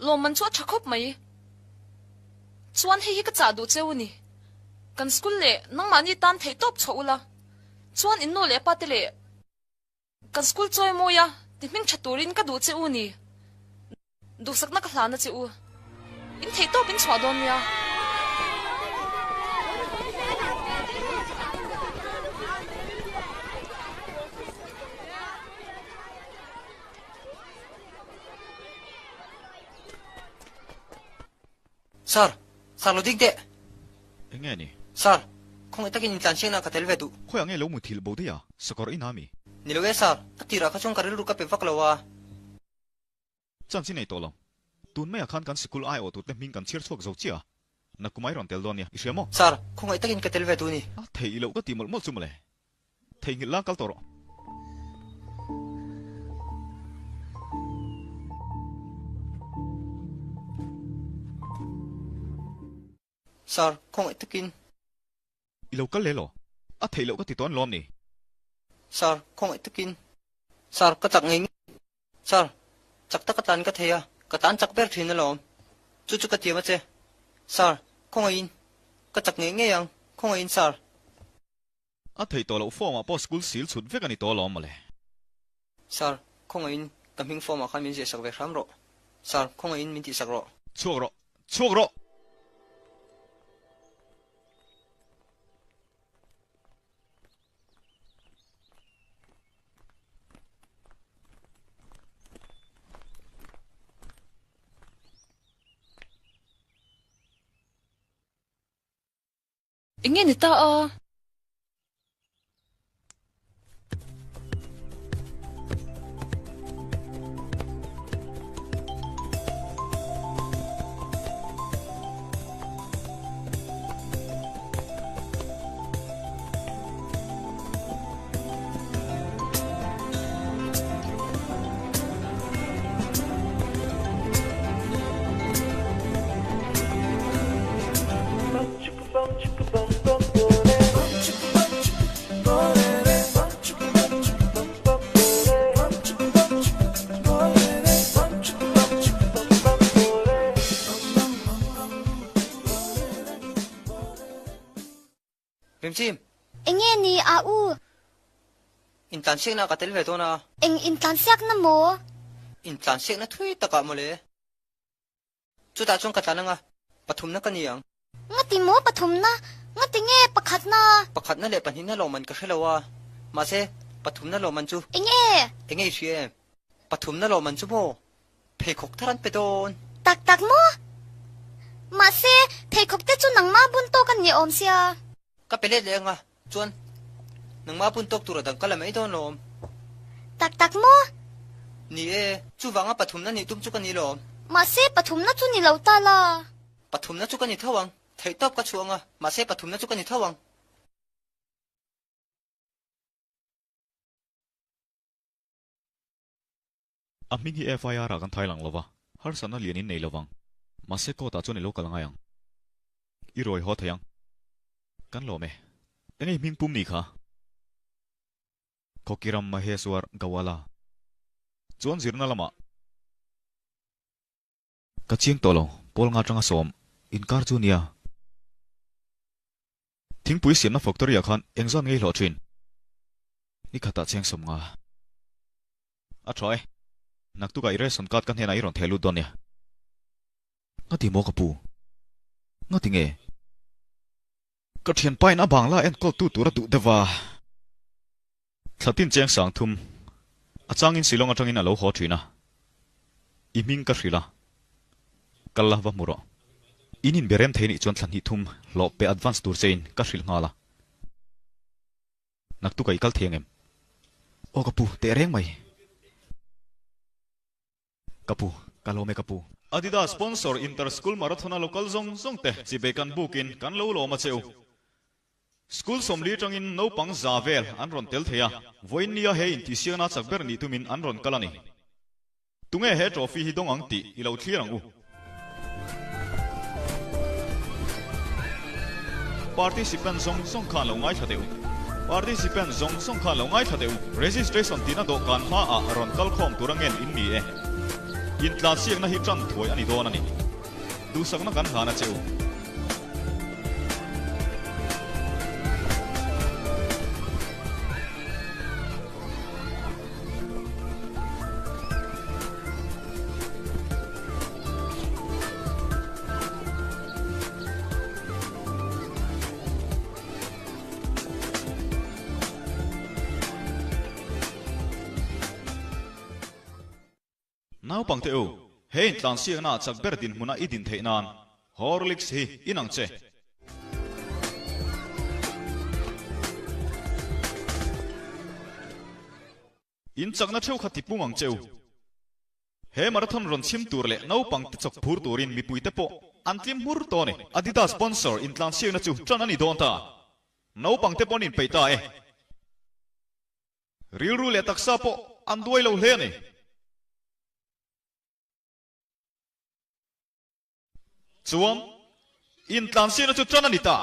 Lawmman chu a tha khawp mai. Chuan hei hi ka chah duh cheu a ni. Kan school leh nangmahni tan theih tawp chhuah ula. Chuan in nu leh pa te leh kan school chawi mawi a ti hming tha turin ka duh che u ni. Duhsakna ka hlana che u. In theih tawp in chhuah dawn nia. Sir, sir lo dik deh. Eng nge ni? Sir, khawngaih takin intlan siakna ka tel ve duh. Khawiah nge lo muthilh bo daih a? Sakawr in a mi? Ni lo e sir, a tirah kha chuan ka rilru ka pe vak lo a. Chance i nei tawh lo. Tun maiah khan kan sikul aiawh tute hming kan chhiar chhuak zo chiah a. Nakumai rawn tel dawn nia, i hria maw? Sir, khawngaih takin ka tel ve duh ni. A theih loh ka ti mawlh mawlh chu mawle. Theihnghilh la kal tawh rawh. Sir, khawngaih takin. I lo kal leh law? A theih loh ka ti tawn lawm ni? Sir, khawngaih takin. Sir, ka chak ngei ngei. Sir, chak taka tlan ka thei a, ka tan chak ber thin alawm. Chu chu ka tiam a che. Sir, khawngaihin. Ka chak ngei ngei ang, khawngaihin sir. A theih tawh loh form ah pawh school sil chhut vek a ni tawh alawm mawle. Sir, khawngaihin ka hming form ah khan min ziahsak ve hram rawh. Sir, khawngaihin min tihsak rawh. Chhuak rawh! Chhuak rawh! Eng nge ni ta a? Rimchim! Enge ni a u? Intlansiakna ka tel ve dawn a. Eng intlansiakna maw? Intlansiakna thui takah mawle. Chutah chuan ka tlan anga, pathumna ka ni ang. Ngati maw pathumna? Ngati nge pakhatna? Pakhatna leh pahnihna lawmman ka hre lo a, mahse pathumna lawmman chu. Enge? Enge i hria em? Pathumna lawmman chu maw? Pheikhawk thar an pe dawn. Tak tak maw? Mahse pheikhawk te chu nangmah bun tawk an ni awm sia. Ka pe let leh anga, Chuan, nangmah bun tawk tura dang ka la mai dawn lawm. Tak tak maw? Ni e, chuvanga pathumna nih tum chu ka ni lawm. Mahse, pathumna chu ni lo ta la. Pathumna chu ka ni tho ang. Theihtawp ka chhuah ang a, mahse pathumna chu ka ni tho ang. A hming hi FIR ah kan thai lang lova, harsatna lian in nei lovang. Mahse court ah chuan i lo kal ngai ang. I rawi haw thei ang. Kan lawm e. Eng ei hming pum ni kha? Khawkiram Maheswar Gawala. Chuan zirna lamah. Ka chiang tawh lo, Paul nga atanga sawm inkar chu nia. Thingpui siamna factory ah khan engzat ngei hlawh thin? Ni khatah cheng sawm nga. A tha e. Naktukah i ration card ka hnenah i rawn theh lut dawn nia. Ngati maw ka pu? Ngati nge? Ka thianpa in a bangla enkawl tu tur a duh deuh a. Thlatin cheng sang thum a changin Shillong atangin a lo haw thin a, i hming ka hrilh a, kal la va hmu rawh. In inbe rem thei nih chuan thla hnih thum hlawh pe advance tur chein ka hrilh nghal a. Naktuk ah i kal thei ang em? Aw ka pu, teh reng mai. Ka pu, ka lawm e ka pu. Adidas sponsor Inter School Marathon a lo kal zawng zawng te chibei kan bukin kan lo lawm a che u. School sawmli atangin naupang za vel an rawn tel thei a, vawiin nia he intihsiakna chak ber nih tumin an rawn kal a ni. Tunge he trophy hi dawng ang tih i lo thlir ang u. Participant zawng zawng khan lo ngaithla teh u. Participant zawng zawng khan lo ngaithla teh u. Registration tina dawhkan hmaah rawn kal khawm tur a ngen in ni e. Intlansiakna hi tan thuai a ni dawn a ni. Duhsakna kan hlan a che u. Naupangte u, he intlansiakna ah chak ber dinhmuna i din theih nan Horlicks hi in ang che. In chakna theuh kha tipung ang che u. He marathon rawn chhim tur leh naupang te chawk phur turin mipui te pawh an tlim hmur tawh a ni. Adidas sponsor intlansiakna chu tan a ni dawn ta. Naupang te pawh an inpeih ta e. Rilru leh taksa pawh an duai lo hle a ni. Chuan intlansiakna chu tan a ni ta.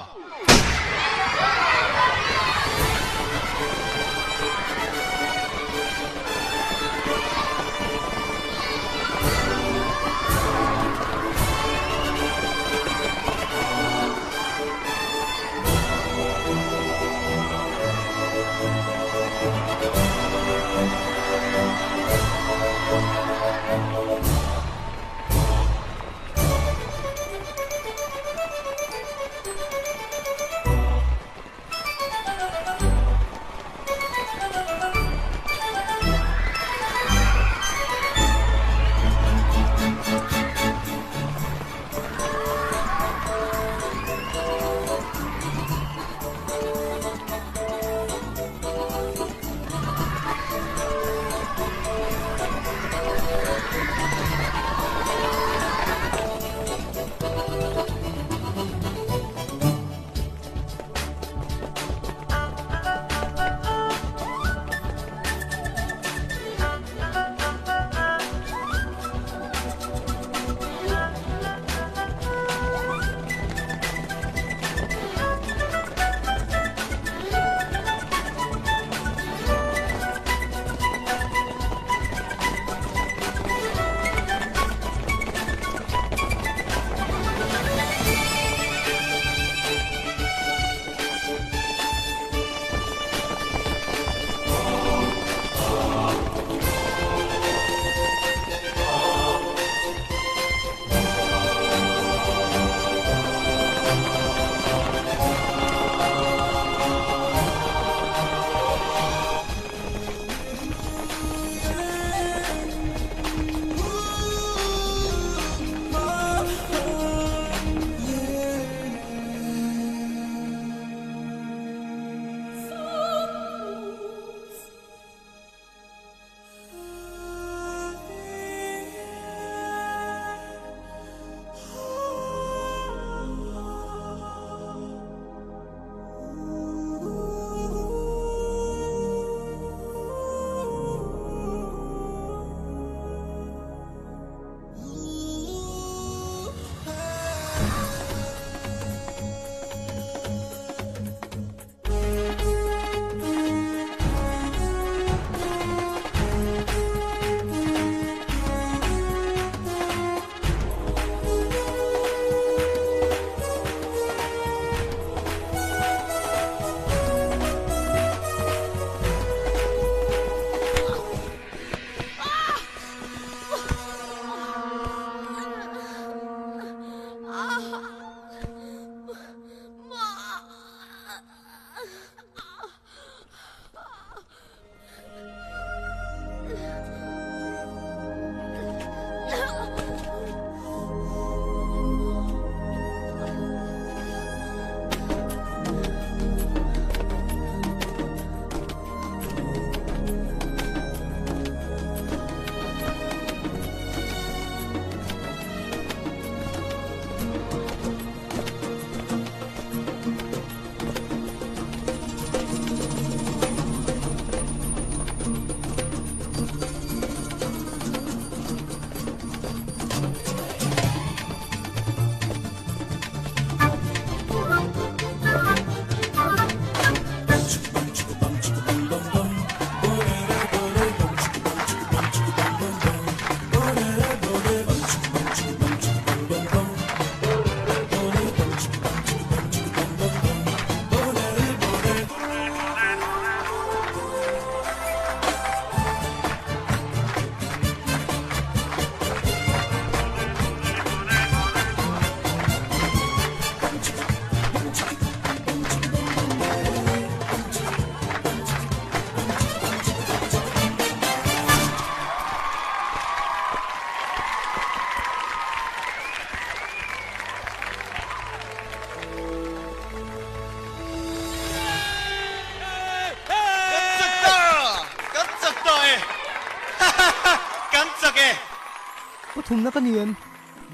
Pathumna ka ni em?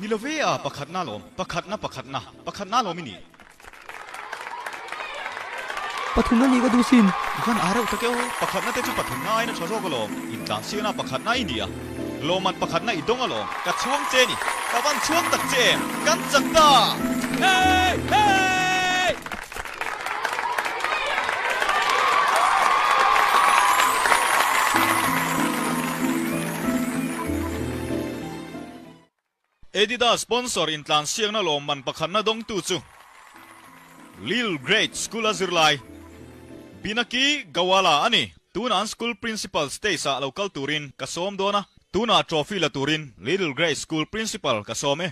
Ni lo ve a, pakhatna alawm. Pakhatna, pakhatna. Pakhatna alawm i nih. Pathumna nih ka duh sin. I van a reuh tak e aw. Pakhatna te chu pathumna aiin a tha zawk alawm. Intlansiakna pakhatna i ni a. Lawmman pakhatna i dawng alawm. Ka chhuang che ni. Ka van chhuang tak che em. Kan chak ta! Hey! Hey! Adidas sponsor intlansiakna lawmman pakhatna dawngtu chu Lil Grade School a zirlai Binaki Gawala a ni. Tuna an school principal stage ah lo kal turin ka sawm dawn a, tunah trophy la turin Little Grade School principal ka sawm e.